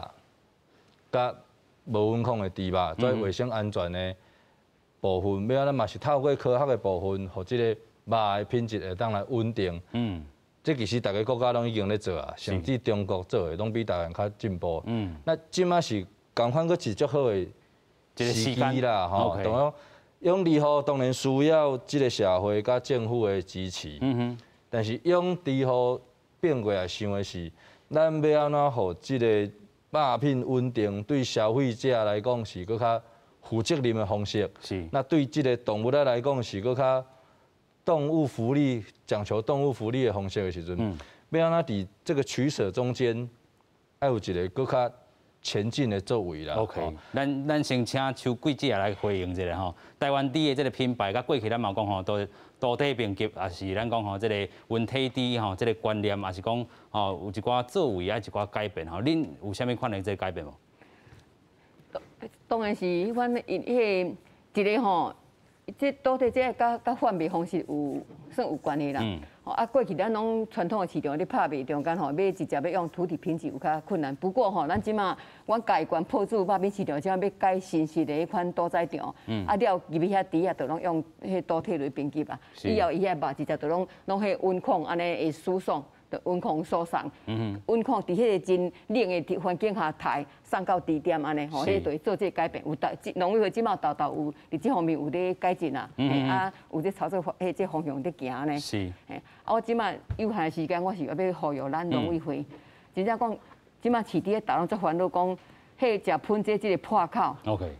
佮無溫控的豬肉，做衛生安全的部分，欲按怎嘛是透過科學的部分，予這个肉的品質會當來穩定。這其實逐个國家攏已經咧做啊，甚至中國做的攏比台灣較進步。那這擺是仝款閣是足好的時機啦，吼。當然，養殖戶當然需要這个社會佮政府的支持。但是養殖戶變過來想的是，咱欲按怎予這个肉品穩定，對消費者來講是閣較負責任的方式。那對這个動物仔來講是閣較動物福利，講求動物福利的方式的時陣，欲按怎佇這个取捨中間，愛有一个閣較前進的作為啦。 OK，咱先請邱桂姐來回應一下吼。台灣豬的這个品牌，佮過去咱嘛講吼，都屠體評級，也是咱講吼，這个溫體豬吼，這个觀念，也是講吼，有一寡作為啊，一寡改變吼。恁有啥物款的這个改變無？當然是彼款因彼个一个吼，這屠體這个佮販賣方式有算有關係啦。啊，過去咱攏傳統的市場咧拍賣中間吼，欲直接欲用屠體評級有較困難。不過吼，咱這馬阮嘉義縣朴子肉品市場，這馬欲改新式的彼款屠宰場，啊了入去遐豬仔，就攏用彼屠體來評級啊。以後伊遐肉直接就攏攏彼溫控按呢會輸送。溫控輸送，溫控佇彼个真冷的環境下刣送到豬店按呢吼，彼就會做這个改變。有逐農委會這馬沓沓有佇這方面有咧改進啊，啊有咧朝這個彼這方向咧行呢。啊，我這馬有限的時間，我是欲呼籲咱農委會，真正講這馬飼豬仔逐攏足煩惱，講彼食噴劑這个破口。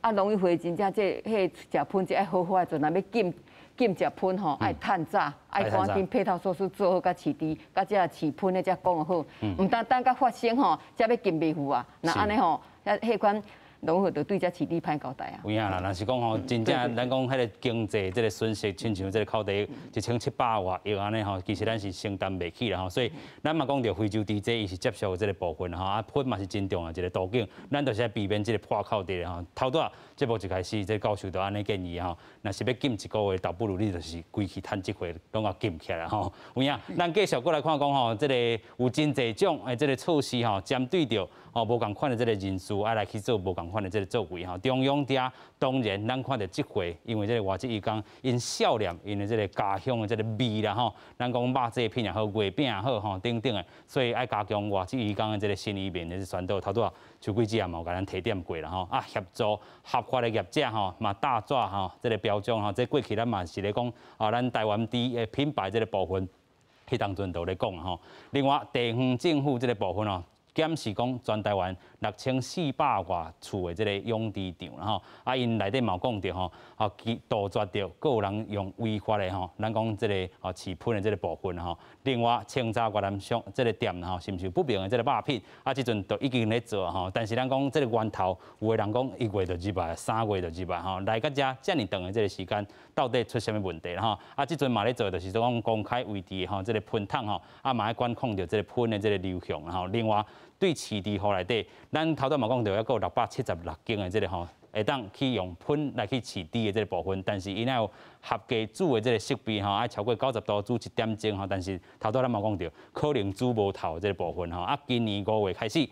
啊，農委會真正這彼食噴劑愛好好的陣，若欲禁。禁食噴吼，愛探查，愛趕緊配套措施做好，佮飼豬，佮這飼噴的才講好，毋通等到發生吼，才欲禁袂赴啊。若按呢吼，遐彼款農委會就對這飼豬歹交代啊。有影啦，若是講吼，真正咱講彼个經濟這个損失，親像這个扣地1700外億按呢吼，其實咱是承擔袂起啦吼。所以咱嘛講著非洲豬這伊是接受這个部分吼，啊噴嘛是真重要一个途徑，咱就是愛避免這个破口佇咧吼。頭拄仔節目一開始，這个教授就按呢建議吼，若是欲禁一个月，倒不如你就是規氣趁這回攏共禁起來吼。有影，咱繼續閣來看講吼，這个有真濟種的這个措施吼，針對著吼無仝款的這个人士，愛來去做無仝款。款的這個作為吼。中央遮當然咱看著這回，因為這個外籍移工𪜶少年，𪜶的這個家鄉的這個味啦吼，咱講肉製品也好，月餅也好吼等等的，所以愛加強外籍移工的這個新移民的宣導。頭拄仔邱桂芝嘛有共咱提點過啦吼，啊協助合法的業者吼，嘛貼紙吼，這個標章吼，這過去咱嘛是咧講啊，咱台灣豬的品牌這個部分，彼當陣就咧講吼。另外地方政府這個部分哦，檢視講全台灣6400外處的這個養豬場啦吼，啊𪜶內底嘛有講著吼，啊杜絕著閣有人用違法的吼，咱講這個哦飼噴的這個部分吼。另外清查越南商這個店吼，是毋是有不明的這個肉品？啊，這陣都已經咧做吼，但是咱講這個源頭，有的人講一月就入來，三月就入來吼，來到遮遮爾長的這個時間，到底出啥物問題啦吼？啊，這陣嘛咧做就是講公開位置吼，這個噴桶吼，啊嘛愛管控著這個噴的這個流向吼。另外，對飼豬戶內底，咱頭拄嘛講著，猶閣有676間的這個吼，會當去用噴來去飼豬的這個部分，但是𪜶愛有合格煮的這個設備吼，愛超過90度煮一點鐘吼，但是頭拄咱嘛講著，可能煮無透這個部分吼。啊，今年5月開始，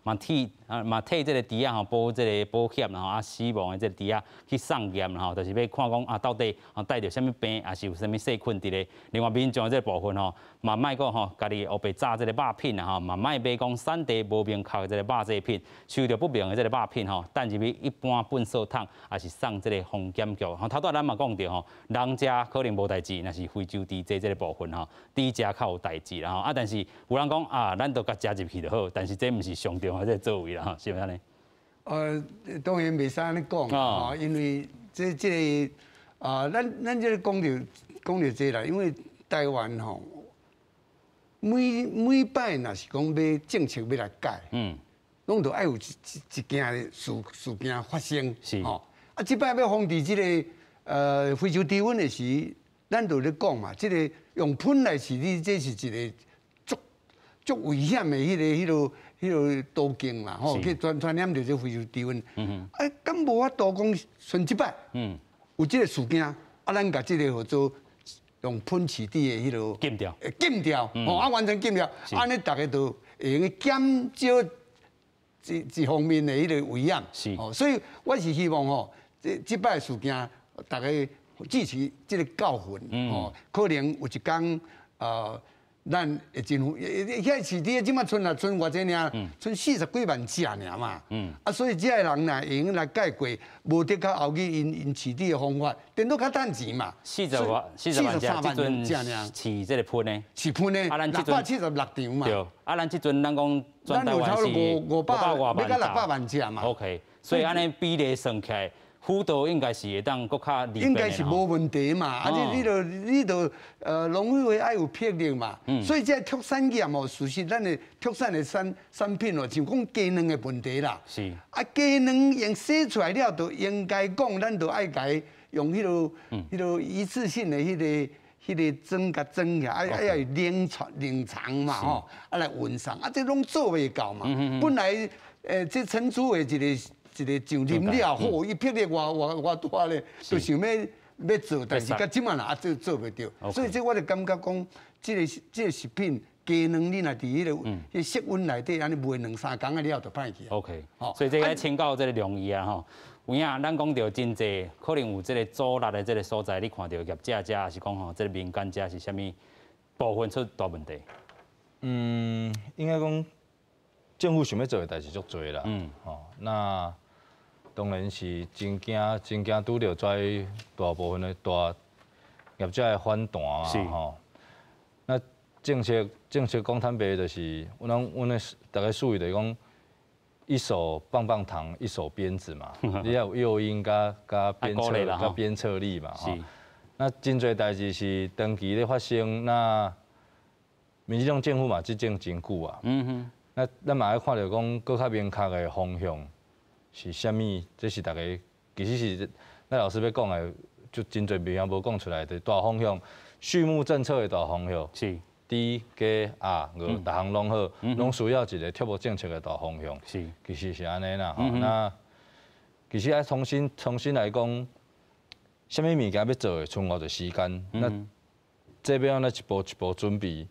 嘛替啊嘛替這個豬仔吼保這個保險吼，啊死亡的這個豬仔去送驗吼，就是欲看講啊到底啊帶著啥物病，抑是有啥物細菌佇咧。另外民眾的這個部分吼，嘛莫閣吼家己烏白炸這個肉品啊吼，嘛莫買講產地無明確的這個肉製品，收著不明的這個肉品吼，擲入去一般糞掃桶，抑是送這個防檢局。吼，頭拄仔咱嘛講著吼，人食可能無代誌，若是非洲豬這個部分吼，豬食較有代誌啦吼。啊，但是有人講啊，咱都共食入去就好，但是這毋是上重要這個作為啦吼，是毋是按呢？當然袂使按呢講吼，因為這個啊，咱這個講著這啦，因為台灣吼，每擺若是講欲政策欲來改，攏著愛有一件事件發生，吼。啊，這擺欲防治這個非洲豬瘟的時，咱就咧講嘛，這個用噴來飼豬，這是一個足危險的彼個途徑啦，吼，去傳染著這非洲豬瘟。啊，敢無法度講賰這擺，有這個事件，啊，咱共這個號做用噴飼豬的彼個禁掉，禁掉，吼，啊，完全禁掉，按呢逐家就會用減少一方面的彼個危險。哦，所以我是希望吼，這擺事件，逐家支持這個教訓，吼，可能有一工，咱會真，遐飼豬這馬賰啊賰偌濟爾，賰40幾萬隻爾嘛。啊，所以這个人若會用來解決，無得較後去𪜶飼豬的方法，顛倒較趁錢嘛。40萬隻，這陣飼這個噴的。飼噴的。啊，咱這陣676場嘛。對。啊，咱這陣咱講全台灣是500外萬，欲共600萬隻嘛。 OK，所以按呢比例算起來，輔導應該是會當閣較應該是無問題嘛，啊你著農委會愛有魄力嘛，所以這個畜產業哦，事實咱的畜產的產品哦，像講雞卵的問題啦，啊雞卵用洗出來了，就應該講咱就愛共用彼個一次性的彼個裝共裝起來，啊愛冷藏嘛吼，啊來運送，啊這攏做袂到嘛，本來這陳主委一個上任了後，伊魄力偌偌大咧，就想欲做，但是到這馬若做袂著，所以這我就感覺講，這個食品雞卵，你若佇彼個室溫內底按呢賣兩三工仔了就歹去。 OK，所以這個請教這個良醫啊吼，有影咱講著真濟，可能有這個阻力的這個所在，你看著業者遮，抑是講吼，這個民間遮是啥物部分出大問題？嗯，應該講政府想欲做的代誌足濟啦。吼，那當然是真驚，真驚拄著這大部分的大業者的反彈嘛，吼。那政策講坦白就是，阮的逐家術語就是講，一手棒棒糖，一手鞭子嘛。你要有誘因佮鞭策力嘛。那真濟代誌是長期咧發生，那民進黨政府嘛執政真久啊。那咱嘛愛看著講，閣較明確的方向是啥物？這是逐家其實是咱老師欲講的，就真濟物件無講出來的大方向，畜牧政策的大方向。豬、雞、鴨、鵝，逐項攏好，攏需要一個畜牧政策的大方向。其實是按呢啦。吼，那其實愛重新來講，啥物物件欲做的，賰偌濟時間。那這欲按怎一步一步準備？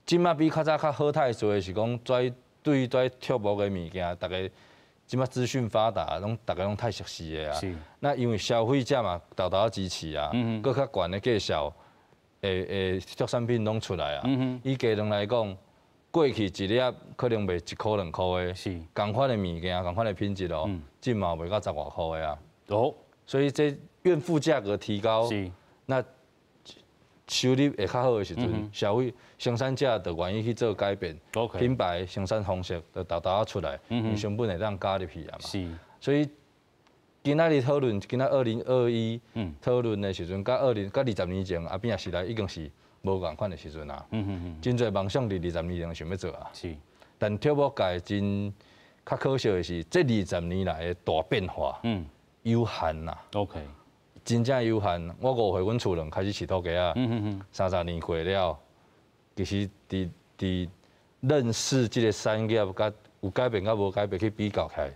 這馬比較早較好態勢的是講，這對這畜牧的物件，逐家這擺資訊發達，攏逐家攏太熟悉的啊。那因為消費者嘛，沓沓支持啊，閣較懸的價數，會畜產品攏出來啊。以雞卵來講，過去一粒可能賣1箍2箍的，仝款的物件，仝款的品質哦，這嘛賣到十外箍的啊。所以這怨婦價格提高，那收入會較好的時陣，消費生產者就願意去做改變，品牌生產方式就沓沓出來，伊成本會當加入去啊嘛。所以今仔日討論，今仔2021討論的時陣，佮二零佮20年前阿扁仔時代已經是無仝款的時陣啊。真濟夢想佇20年前想欲做啊。但跳舞界真較可惜的是，這二十年來的大變化，有限啦。 真正有限。我5歲，阮厝人開始飼土雞仔，30年過了，其實佇認識這個產業，佮有改變佮無改變去比較起來，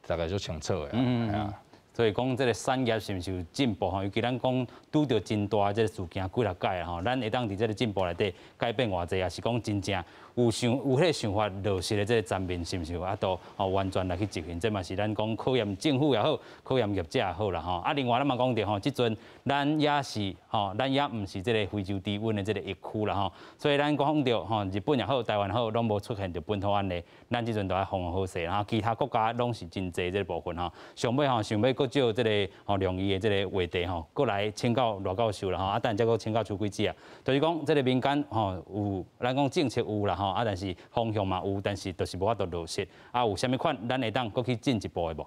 大概就清楚的。所以講這個產業是毋是有進步吼？尤其咱講拄著真大這個事件幾若擺吼，咱會當佇這個進步內底改變偌濟，抑是講真正有想有彼個想法落實的這個層面，是毋是有法度吼完全來去執行？這嘛是咱講考驗政府也好，考驗業者也好啦吼。啊，另外咱嘛講著吼，這陣咱也是吼，咱也毋是這個非洲豬瘟的這個疫區啦吼。所以咱講著吼，日本也好，台灣好，攏無出現著本土案例，咱這陣都愛防好勢啦。其他國家攏是真濟這個部分吼。上尾吼，想欲閣借這個吼良醫的這個話題吼，閣來請教賴教授啦吼。啊，等下再閣請教邱桂姊啊，就是講這個民間吼有，咱講政策有啦吼，啊，但是方向嘛有，但是就是無法度落實。啊，有啥物款，咱會當閣去進一步的無？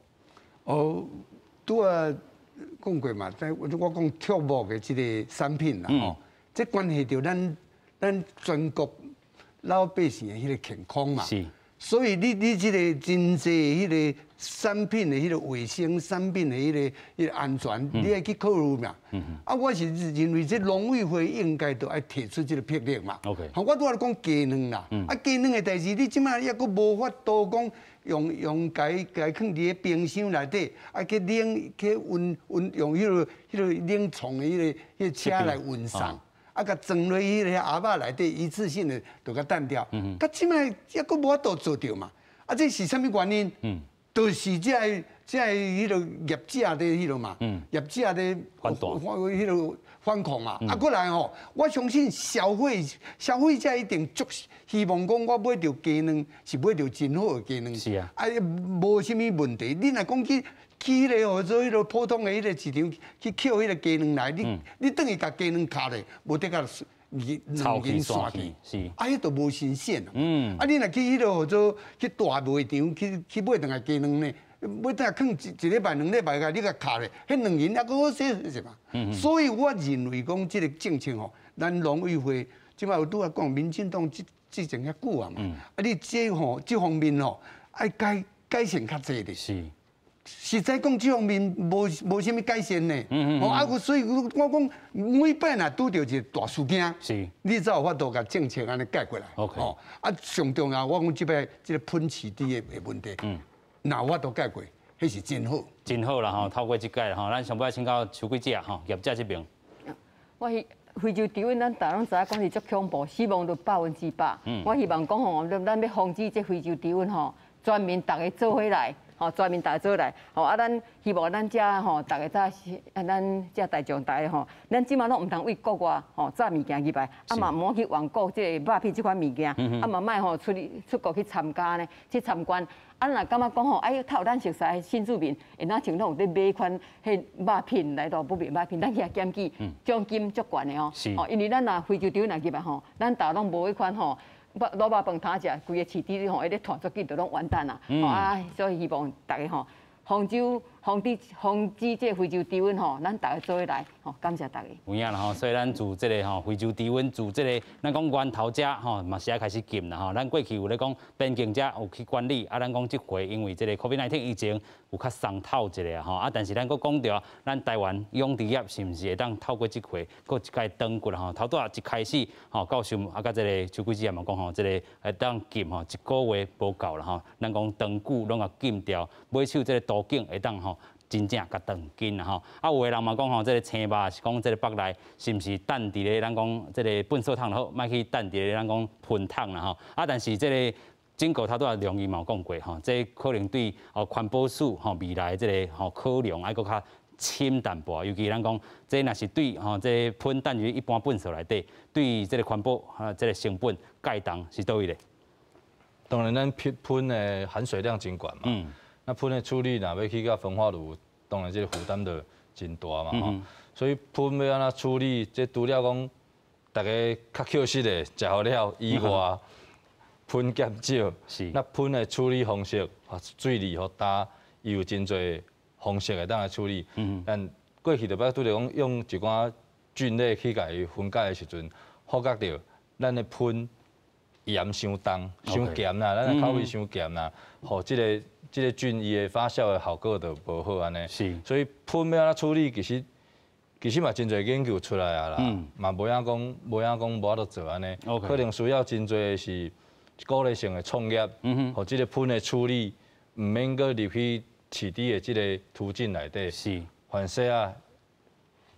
哦，拄仔講過嘛，在我講畜牧的這個產品啦吼，這關係著咱全國老百姓的彼個健康嘛。所以你這個真濟彼個產品的彼個衛生、產品的彼個安全，你愛去考慮嘛。啊，我是認為這農委會應該都愛提出這個魄力嘛。我拄仔講雞卵啦，啊雞卵的代誌，你這擺猶閣無法度講用共共囥佇咧冰箱內底，啊去冷去運運用彼個冷藏的彼個車來運送。啊，共裝落彼個盒仔內底，一次性的就共彈掉。佮這擺猶閣無法度做著嘛？啊，這是啥物原因？就是這个這个彼個業者佇彼個嘛，業者佇彼個反抗嘛。啊，閣來吼，我相信消費者一定足希望講，我買著雞卵是買著真好的雞卵。啊，無啥物問題。你若講去彼個號做彼個普通的彼個市場去抾彼個雞卵來，你轉去共雞卵敲咧，無得共兩銀散去，啊，彼都無新鮮。啊，你若去彼個號做去大賣場去買轉來雞卵呢，買轉來囥一禮拜、兩禮拜個，你共敲咧，彼兩銀猶閣好勢是嘛？所以我認為講這個政策吼，咱農委會這擺有拄仔講，民進黨執政遐久啊嘛，啊，你這吼這方面吼愛改善較濟咧。實在講，這方面無啥物改善呢。哦，啊，所以我講每擺若拄著一個大事件，你才有法度共政策按呢改過來。哦，啊，上重要，我講這擺這個噴飼豬的問題，若有法度解決，彼是真好。真好啦吼，透過這屆吼，咱上尾請教邱桂姊吼，業者這邊。我非洲豬瘟，咱大家攏知影講是足恐怖，死亡率100%。我希望講吼，咱欲防止這非洲豬瘟吼，全民逐家做伙來。吼，全民逐家做來，吼啊！咱希望咱遮吼，逐家早啊，咱遮大眾逐家吼，咱這馬攏毋通對國外吼炸物件入來，啊嘛毋好去網購這個肉品這款物件，啊嘛莫吼出國去參加呢，去參觀。啊，若感覺講吼，哎，較有咱熟悉的新住民，會若像攏有佇買款彼肉品來到不賣肉品，咱去遐檢舉，獎金足懸的哦。吼，因為咱若非洲豬瘟入來吼，咱逐家攏無彼款吼。滷肉飯通食，規個飼豬吼，彼咧拖足緊，就攏完蛋啦！啊，所以希望逐家吼，防止這個非洲豬瘟吼，咱逐家做伙來吼，感謝逐家。有影啦吼，所以咱自這個吼非洲豬瘟，自這個咱講源頭遮吼，嘛是愛開始禁啦吼。咱過去有咧講邊境遮有去管理，啊，咱講這回因為這個 COVID-19 疫情有較鬆透一下吼，啊，但是咱閣講著，咱台灣養殖業是毋是會當透過這回閣一擺轉過來吼？頭拄仔一開始吼，教授啊，佮這個邱桂姊嘛講吼，這個會當禁吼，一個月無夠啦吼。咱講長久攏共禁掉，買手這個途徑會當吼。真正共斷根啦吼，啊有的人嘛講吼，這個青肉是講這個腹內是毋是等佇咧咱講這個糞掃桶就好，莫去等佇咧咱講噴桶啦吼。啊，但是這個警告頭拄仔良醫嘛有講過吼，這可能對哦環保署吼未來這个吼考量愛閣較深淡薄，尤其咱講這若是對吼這噴彈於一般糞埽內底，對這个環保啊這个成本蓋重是佗位咧？當然，咱噴噴的含水量真懸嘛，那噴的處理若欲去到焚化爐，當然這个負擔就真大嘛吼。所以噴欲按怎處理，這除了講大家較抾實的食予了以外，噴減少，那噴的處理方式，水利予焦，伊有真濟方式會當來處理。但過去就捌拄著講用一寡菌類去共伊分解的時陣，發覺著咱的噴鹽傷重、傷鹹啦，咱的口味傷鹹啦，予這个菌伊的發酵的效果就無好按呢。所以噴欲按怎處理，其實嘛真濟研究出來啊啦，嘛無影講無法度做按呢。可能需要真濟的是鼓勵性的創業，予這个噴的處理，毋免閣入去飼豬的這个途徑內底。反正啊，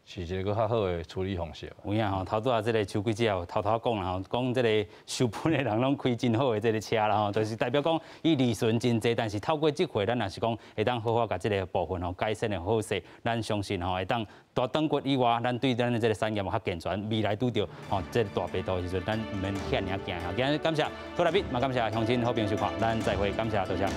是一个較好的處理方式。有影吼，頭拄仔這个邱記者有偷偷講啦吼，講這个收噴的人攏開真好的這个車啦吼，就是代表講伊利潤真濟，但是透過這回，咱若是講會當好好共這个部分吼改善的好勢，咱相信吼會當大斷骨以外，咱對咱的這个產業較健全，未來拄著吼這个大病毒的時陣，咱毋免遐爾驚。今日感謝涂來賓，嘛感謝鄉親好朋友收看，咱再會，感謝多謝。